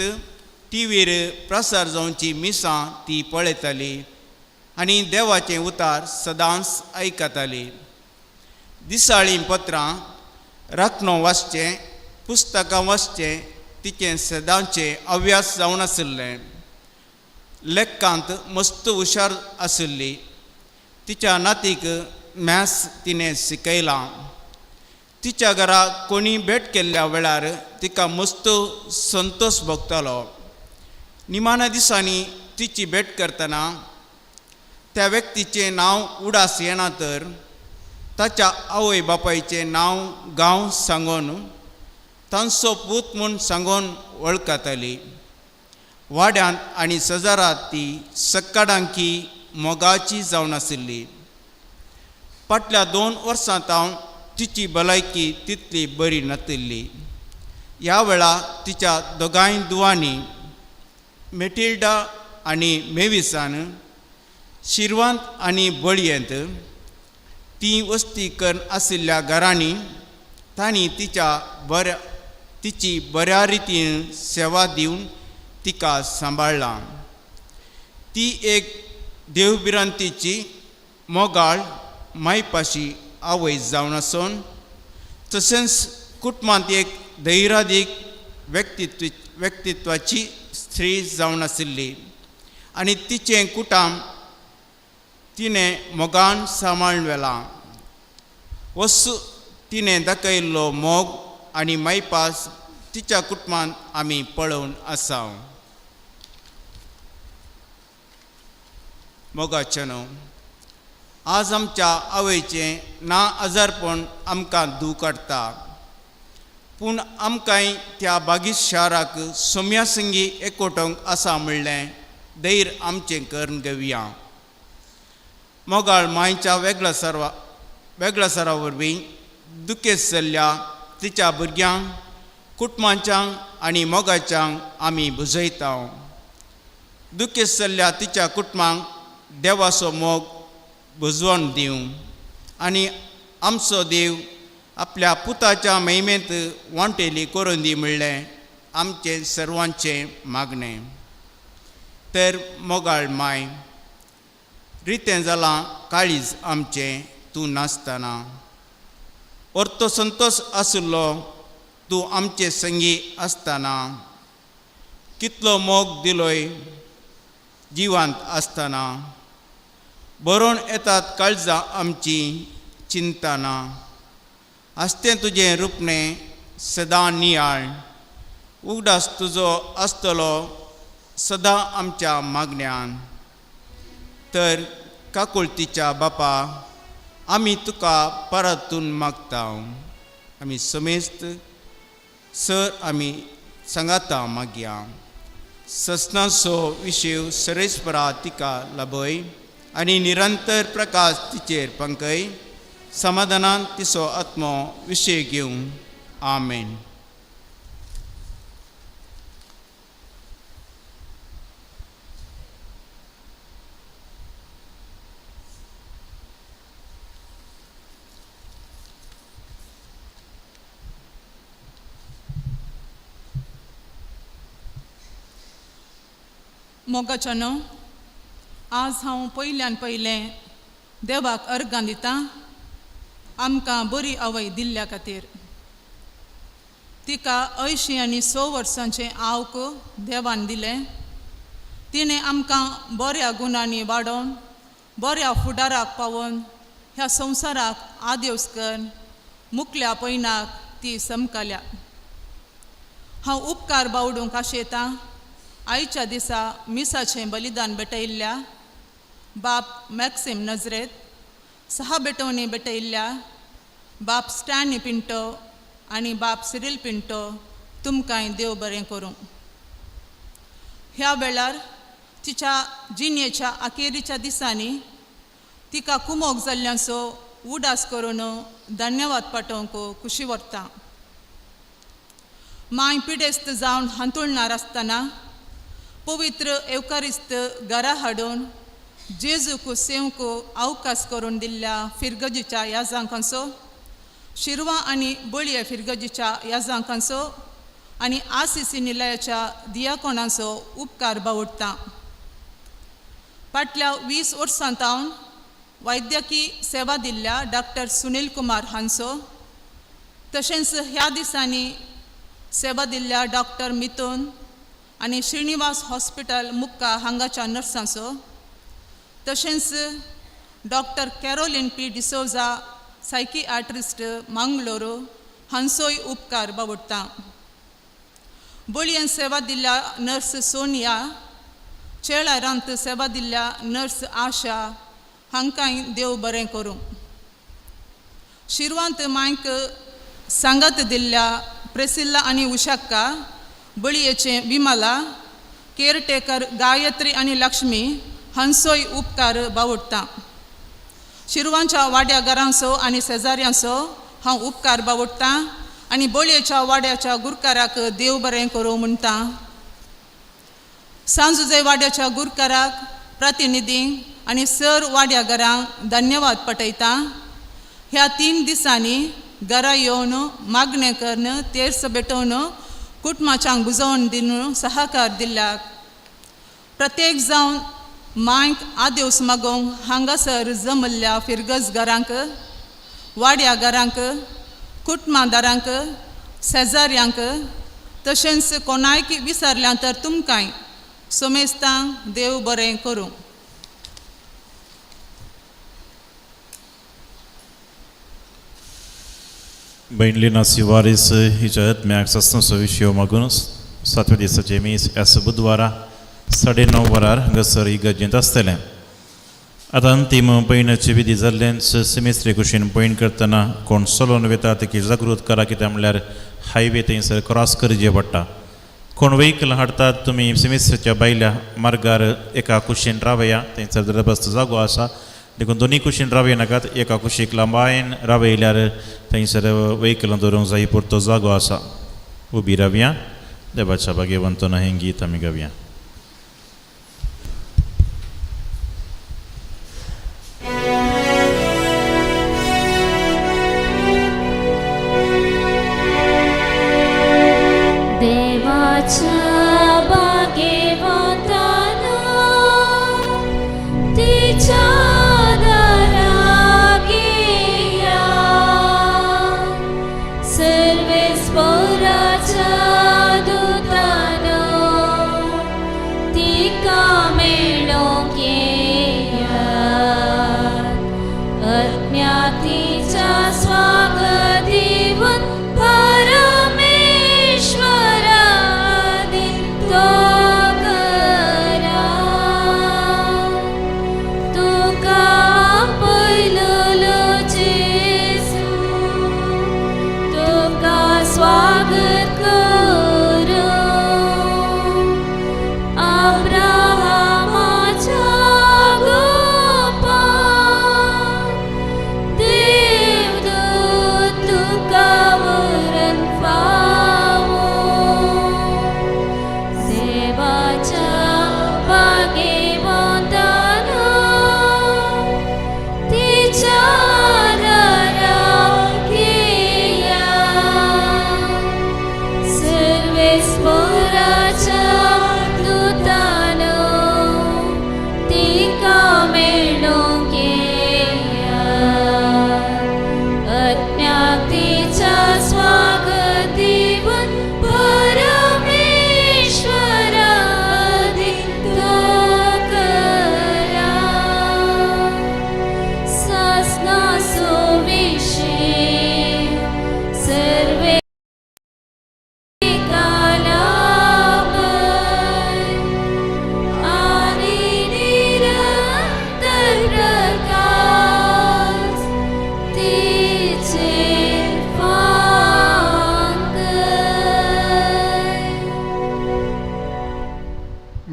टिवीर प्रसार जावची मिसां ती पळयताली आनी देवाचें उतार सदांच आयकताली. दिसाळीं पत्रां राखणो वाचचें, पुस्तकां वाचचें तिचें सदांचें अभ्यास जावन आशिल्लें. लेखकांत मस्त हुशार आशिल्ली. तिच्या नातीक मॅथ्स तिणें शिकयलां. तिच्या घरा कोणी भेट केल्ल्या वेळार तिका मस्त संतोश भोगतालो. निमाण्या दिसांनी तिची भेट करतना त्या व्यक्तीचें नांव उडास येना तर ताच्या आवय बापायचें नांव गांव सांगून तांचो पूत म्हूण सांगून वळखताली. वाड्यांत आनी सजारांत ती सक्काडांकी मोगाची जावन आशिल्ली. फाटल्या 2 वर्सां तावन तिची भलायकी तितली बरी नातिल्ली. ह्या वेळा तिच्या दोगांय दुवांनी मेटिल्डा आनी मेविसान शिरवांत आनी बळयेंत ती वस्ती करून आशिल्ल्या घरांनी तांणी तिची बऱ्या रितीन सेवा दिवन तिका सांबाळ्ळां. ती एक देवभिरांतीची मोगाळ मायपाशी आवय जावन आसून तशेंच कुटुंबांत एक धैर्यादीक व्यक्तित्वाची स्त्री जावन आशिल्ली आनी तिचें कुटाम तिणें मोगान सांबाळून व्हेलां. वस्तू तिणें दाखयल्लो मोग आनी मायपास तिच्या कुटुंबांत आमी पळोवन आसा. मोगाचें न्हू आज आमच्या आवयचें ना आजारपण आमकां दूख काडटा, पूण आमकांय त्या बागीस शाराक सोम्या संगी एकवटोंक आसा म्हणलें धैर्य आमचें करून घेवया. मोगाळ मांयच्या वेगळ्या सरा वरवीं दुखेस्त जाल्ल्या तिच्या भुरग्यांक, कुटुंबाच्यांक आनी मोगाच्यांक आमी बुजयता. दुखेस्त जाल्ल्या तिच्या कुटुंबांक देवाचो मोग बुजवण दिवं आनी आमचो देव आपल्या पुताच्या महिमेंत वांटेली करून दी म्हणलें आमचें सर्वांचें मागणें. तर मोगाळ माय, रितें जालां काळीज आमचें तूं नासतना, अर्थ संतोश आशिल्लो तूं आमचे संगी आसतना, कितलो मोग दिलोय जिवांत आसतना, बरोवन येतात काळजां आमची चिंतना, आसतें तुजें रुपणें सदां नियाळ, उगडास तुजो आसतलो सदां आमच्या मागण्यान. तर काकुळतीच्या बापा, आमी तुका परतून मागता, आमी समेस्त सर आमी सांगाता मागया. ससनाचो विशय सरेस्परा तिका लाभय आनी निरंतर प्रकाश तिचेर पंकय, समाधानान तिचो आत्मो विशय घेवन. आमेन. मोगाच्यानो, आज हांव पयल्यान पयलें देवाक अर्गां दितां आमकां बरी आवय दिल्ल्या खातीर. तिका 80 आनी 6 वर्सांचें आवक देवान दिलें. तिणें आमकां बऱ्या गुणांनी वाडोवन बऱ्या फुडाराक पावोवन ह्या संवसाराक आदेवस करून मुकल्या पयनाक ती समकाल्या. हांव उपकार बावडूंक आशेतां आयच्या दिसा मिसाचें बलिदान भेटयल्ल्या बाप मॅक्सिम नजरेत, सहा बेटवणी भेटयल्ल्या बाप स्टॅनी पिंटो आनी बाप सिरील पिंटो, तुमकांय देव बरें करूं. ह्या वेळार तिच्या जिणेच्या अखेरीच्या दिसांनी तिका कुमोक जाल्ल्यांचो उडास करून धन्यवाद पाठोवंक खुशी व्हरता. मांय पिडेस्त जावन हांतुळणार आसतना पवित्र एवकारिस्त घरा हाडून जेजूक सेवंक अवकाश करून दिल्ल्या फिरगजीच्या याजांकांचो, शिरवा आनी बळये फिरगजीच्या याजांकांचो आनी आसीसी निलयाच्या दियाकोणाचो उपकार बावडटा. फाटल्या 20 वर्सां तावन वैद्यकी सेवा दिल्ल्या डॉक्टर सुनील कुमार हांचो, तशेंच ह्या दिसांनी सेवा दिल्ल्या डॉक्टर मिथून आनी श्रीनिवास हॉस्पिटल मुक्का हांगाच्या नर्सांचो, तशेंच doctor Caroline P D'Souza psychiatrist Mangalore हांचोय उपकार बावडटा. बळयेन सेवा दिल्ल्या नर्स सोनिया, चेळारांत सेवा दिल्ल्या नर्स आशा हांकांय देव बरें करूं. शिरवांत मांयक सांगात दिल्ल्या प्रेसिल्ला आनी उषाक्का, बळयेचें विमला, केअरटेकर गायत्री आनी लक्ष्मी हांचोय उपकार बावडटा. शिरवांच्या वाड्या घरांचो आनी शेजाऱ्यांचो हांव उपकार बावडटा आनी बळयेच्या वाड्याच्या गुरकाराक देव बरें करूं म्हणटा. सांजुजे वाड्याच्या गुरकाराक, प्रतिनिधींक आनी सर वाड्या घरांक धन्यवाद पटयता. ह्या 3 दिसांनी घरा येवन मागणें करून तेर्स भेटोवन कुटुंबाच्यांक बुजोवन दिवन सहकार दिल्याक प्रत्येक जावन मांयक आदेवस मागोवंक हांगासर जमल्ल्या फिरगज घरांक, वाड्या घरांक, कुटुंबादारांक, शेजाऱ्यांक, तशेंच कोणायक विसरल्यां तर तुमकांय सोमेस्तांक देव बरें करूं. भयण लिना सिवारीस हिच्या आत्म्याक सस्नाचो विशय मागून 7व्या दिसाचें मीस ह्या बुधवारा 9:30 वरार हांगासर इगर्जेंत आसतलें. आतां अंतीम पयणाची विधी जाल्ल्यान सिमेस्त्री कुशीन पयण करतना कोण चलोवन वता तेकी जागृत करा, कित्याक म्हणल्यार हायवे थंयसर क्रॉस करचें पडटा. कोण व्हेकल हाडटात तुमी सिमेस्त्रीच्या भायल्या मार्गार एका कुशीन रावया, थंयसर दरबस्त जागो आसा देखून दोनी कुशीन रावय नाकात, एका कुशीक लांबायन रावयल्यार थंयसर व्हेकलां दवरूंक जाय पुरतो जागो आसा. उबी रावया, देवाच्या भाग्यवंतन हें गीत आमी गावया.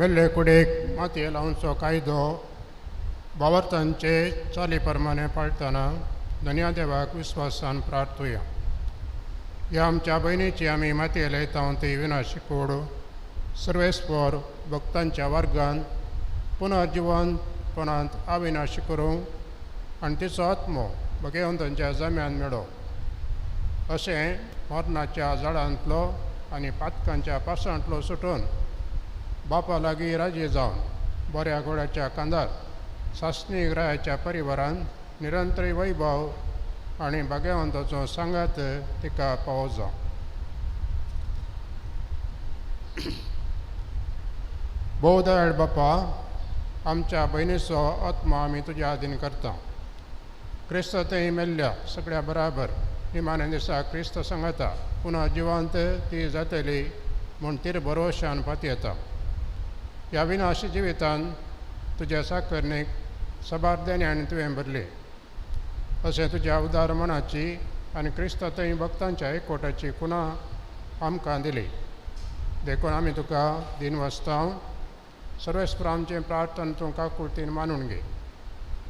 मेल्ले कुडेक मातये लावचो कायदो भावार्थांचे चाली प्रमाणे पाळटना धन्या देवाक विस्वासान प्रार्थुया. ह्या आमच्या भयणीची आमी मातये लायता ती विनाशी कोड सर्वेस्पर भक्तांच्या वर्गान पुनर्जिवनपणांत अविनाशी करूंक आनी तिचो आत्मो भगवंतांच्या जम्यान मेळो अशें मरणाच्या झाडांतलो आनी पातकांच्या पासांतलो सुटून बापा लागीं राजी जावन बऱ्या घोड्याच्या कांदार सासणी ग्रहाच्या परिवारान निरंतर वैभव आनी भाग्यवंताचो सांगात तिका पावो जावं. भोव दयाळ बापा, आमच्या भयणीचो आत्मा आमी तुज्या आदीन करता. क्रिस्त थंय मेल्ल्या सगळ्या बराबर निमाण्या दिसा क्रिस्त सांगता पुनः जिवंत ती जातली म्हूण तिर भरवशान पातयेता. ह्या विनाशी जिवितान तुज्या साकरणीक सबार देण्यान तुवें भरली अशें तुज्या उदार मनाची आनी क्रिस्त थंय भक्तांच्या एकवटाची खुणा आमकां दिली. देखून आमी तुका दिनवासता. सर्वेस्पर आमचें प्रार्थना तूं काकुळतीन मानून घे.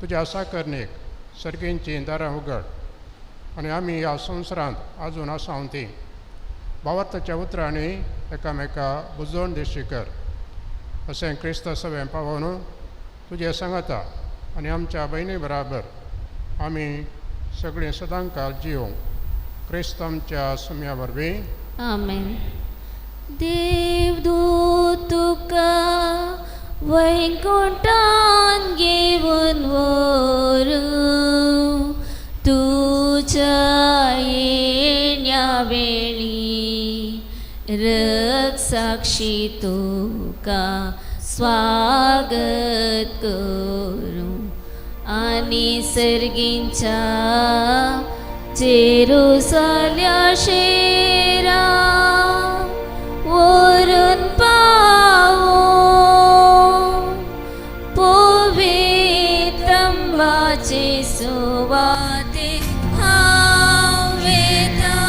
तुज्या साकरणीक सर्गींचीं दारां उगड आनी आमी ह्या संवसारांत आजून आसा ती भावार्थाच्या उतरांनी एकामेका बुजोवन दिशी कर. अशें क्रिस्त सवें पावोवन तुजें सांगता आनी आमच्या भयणी बराबर आमी सगळीं सदांकाल जियोंक क्रिस्त आमच्या सुम्या वरवीं. आमेन. देवदूत तुका वैकुंठान घेवन व्हरूं तुज्या येण्या वेळी रक्षाक्षी तुका स्वागत करूं आनी सर्गींच्या जेरुसाल्या शेरा व्हरून पावो पवित्रंबाचे सुवाते हांव वेता.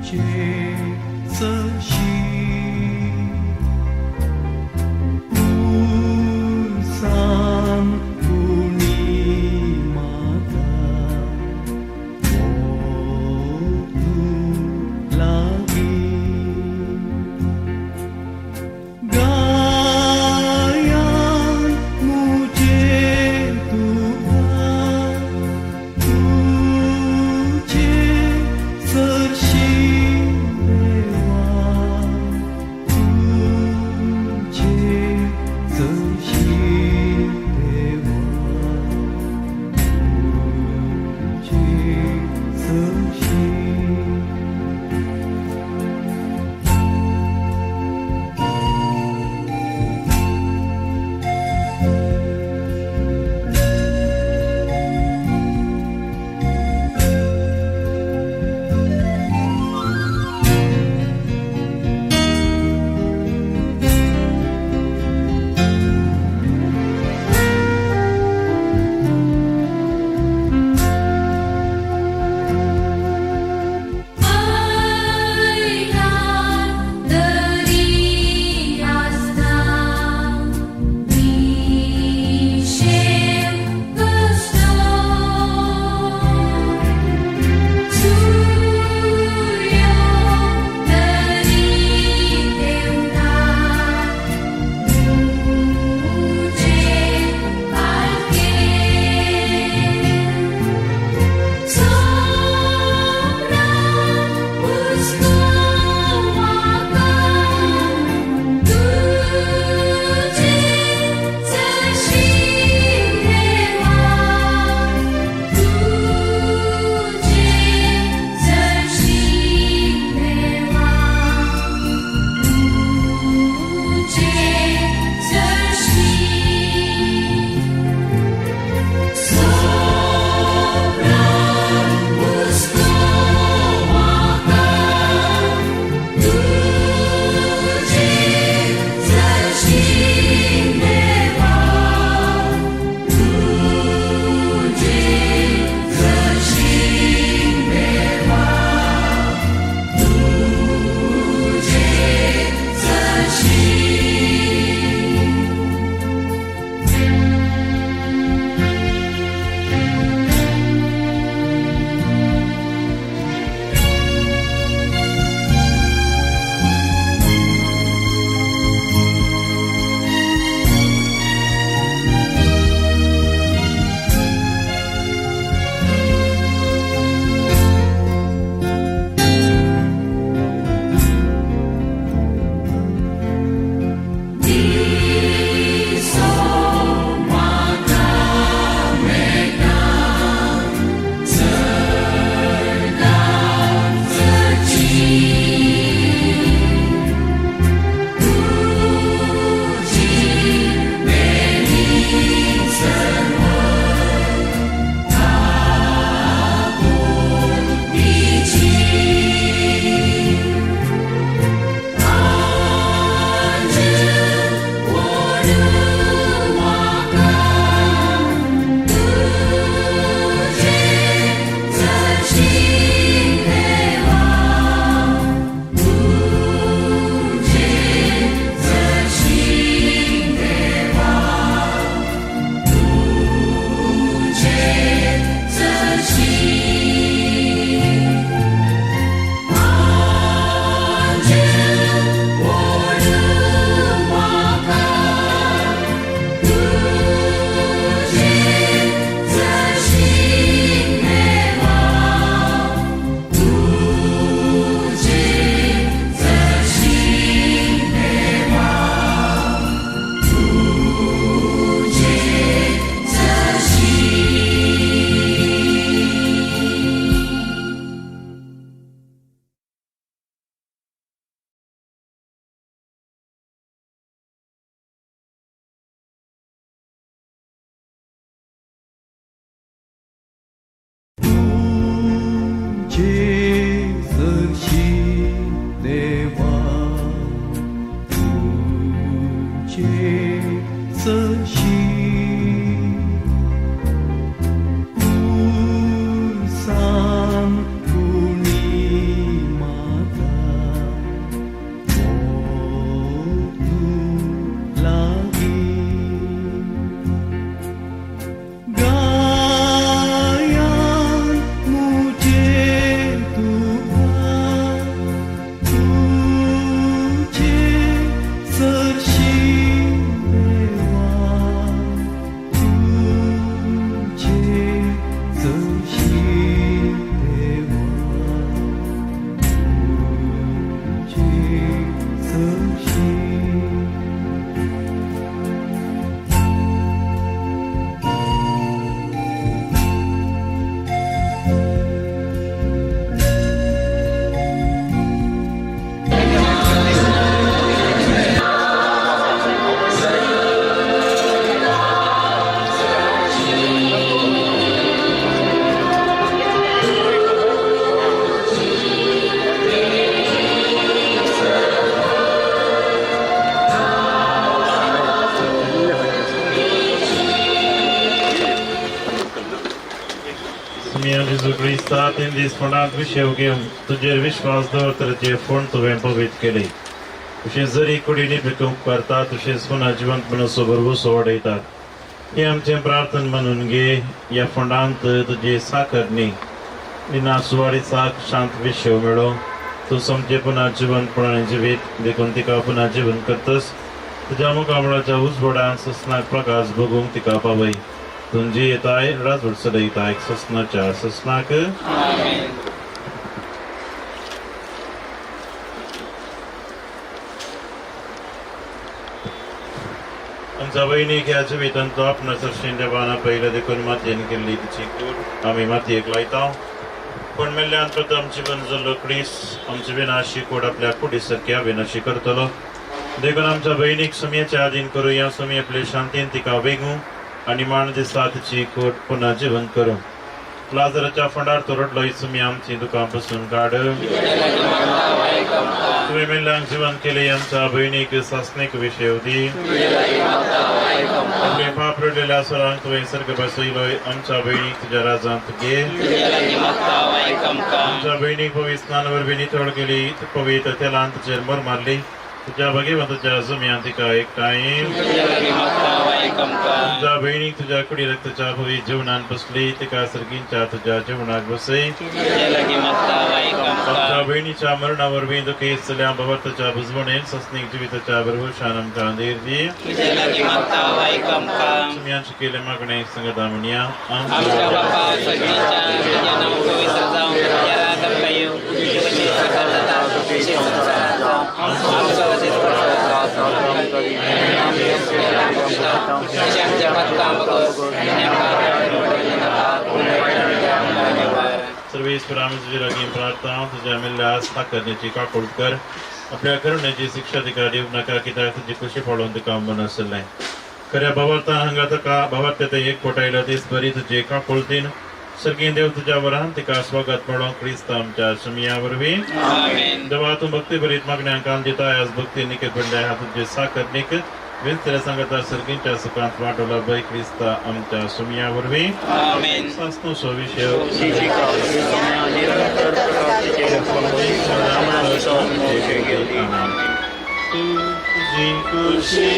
सरशी देवा। क्रिस्ता 3 दीस फोंडांत विशेव घेवन तुजेर विश्वास दवरतल्याचे फोंड तुवें पवित्र केले. तुजें जरी कुडीनी पिकूंक करता तुजें पुन्हा जिवंतपणाचो भरवंसो वाडयतात. हें आमचें प्रार्थन म्हणून घे. ह्या फोंडांत तुजी साकर न्ही निना सुवारीसाक शांत विशेव मेळो. तूं समजें पुन्हा जिवंतपणान जिवीत देखून तिका पुन्हा जिवन करतस. तुज्या मुखामळाच्या उजवाडान ससनाक प्रकाश भोगूंक तिका पावय. तुमची येताय राजवट चलयताय ससनाच्या ससनाक. आमच्या बहिणीक ह्या जिवितांतलो आपणा सरशीन देवान आपयलें देखून मातयेन केल्ली तिची कूड आमी मातयेक लायता. पूण मेल्ल्यान प्रथम जिवन जाल्लो क्रिस आमची विनाशी कूड आपल्या कुडी सारकी अविनाशी करतलो. देखून आमच्या बहिणीक सुमयेच्या आदीन करुया. सुमी आपले शांतीन तिका वेगूं आनी मान दिसा तिची कूड पुन्हा जिवन करूं. लाजराच्या फोंडार तो रडलो सुमी आमची दुकां पसून काड. तुवें मेल्ल्यांक जिवन केले आमच्या भयणीक सासणीक विशेव दी. आपले पाप रडलेल्या स्वरांक तुवें सर्ग बसयलोय. आमच्या भयणीक तुज्या राजांत घे. आमच्या भयणीक पवित्र स्नान वरवीं नितळ केली. पवित्र तेलान तुजेर मर मारली. तुज्या भगवंताच्या जुम्यान तिका एकठांय. तुझ्या बहिणीक तुझ्या कुडी रक्ताच्या पवित्र जेवणान बसली. तिका सर्गींच्या तुझ्या जेवणाक बसय. आमच्या बहिणीच्या मरणा वरवीं दुखी चल्या भवार्थाच्या बुजवणेन सस्नीक जिविताच्या भरभूषान आमकां धीर दी. सुम्यान शिकयलें मागणें संगता म्हणया. आमच्या बापा सर्गीच्या तुझें नांव पवित्र जावं, तुजें राज आमकां येवं, तुजी खुशी स्वर्गात जाता तशी संवसारांत जावं. आमचो तशें आमच्या पातकां बगर आनी आमकां नाका. सर्वेस्परा तुजे लागीं प्रार्थना. तुज्या मेल्ल्या साकरण्याची काकूळ कर. आपल्या करुणेची शिक्षा तिका दिवंक नाका, कित्याक तुजी खुशी पळोवन तुका मन आसलें. खऱ्या भावार्थान हांगा ताका भावार्थ ते एक कोटायलो तेच बरी तुजे काकुळतीन सर्गीं देव तुज्या वरान तिका स्वागत मेळों. क्रिस्त आमच्या सुमया वरवीं. देवा तूं भक्ती भरीत मागण्यांक कान दिताय. आज भक्ती निकेत पडल्या ह्या तुजे साकरणीक विंचल्या सांगता सर्गींच्या सुखांत वांटो लाभय. क्रिस्त आमच्या सुमया वरवीं. सासणो विशय तुझी खुशी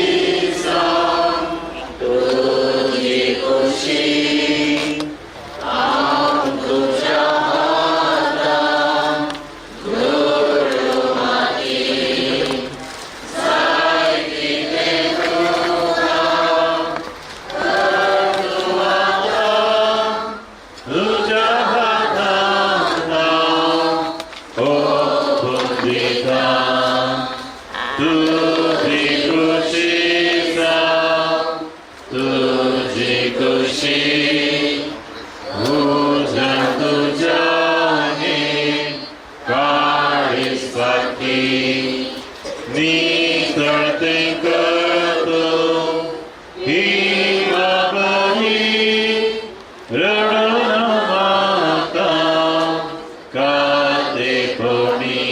तुझी खुशी हांव तुज्या हातान धरून माती जाय तितलें तुका तूं आतां तुझ्या हातान ओपून दिता. तुझी खुशी तुझी खुशी उज्यान तुझ्या काळीज फाटी नितळतें करतो ही बाबाई रडून म्हाका कातेपणी.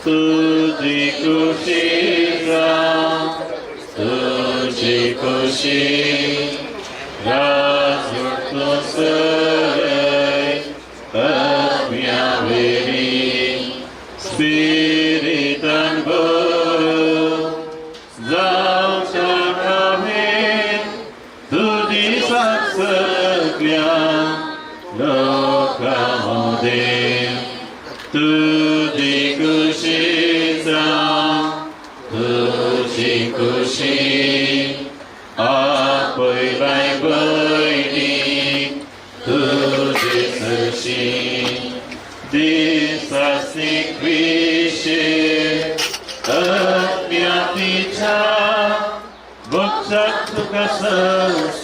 तुझी खुशी तुझी खुशी राजवट तूं चलय आत्म्या वरवीं स्पिरितान भरून जावच्या आमेन. तुजी साक्ष सगळ्या लोकां मदें. तुजी खुशी तुझी खुशी आपयलाय भयणीक तुजे सरशी दिसासनीक विशे आत्म्या तिच्या भोगशाक तुका सस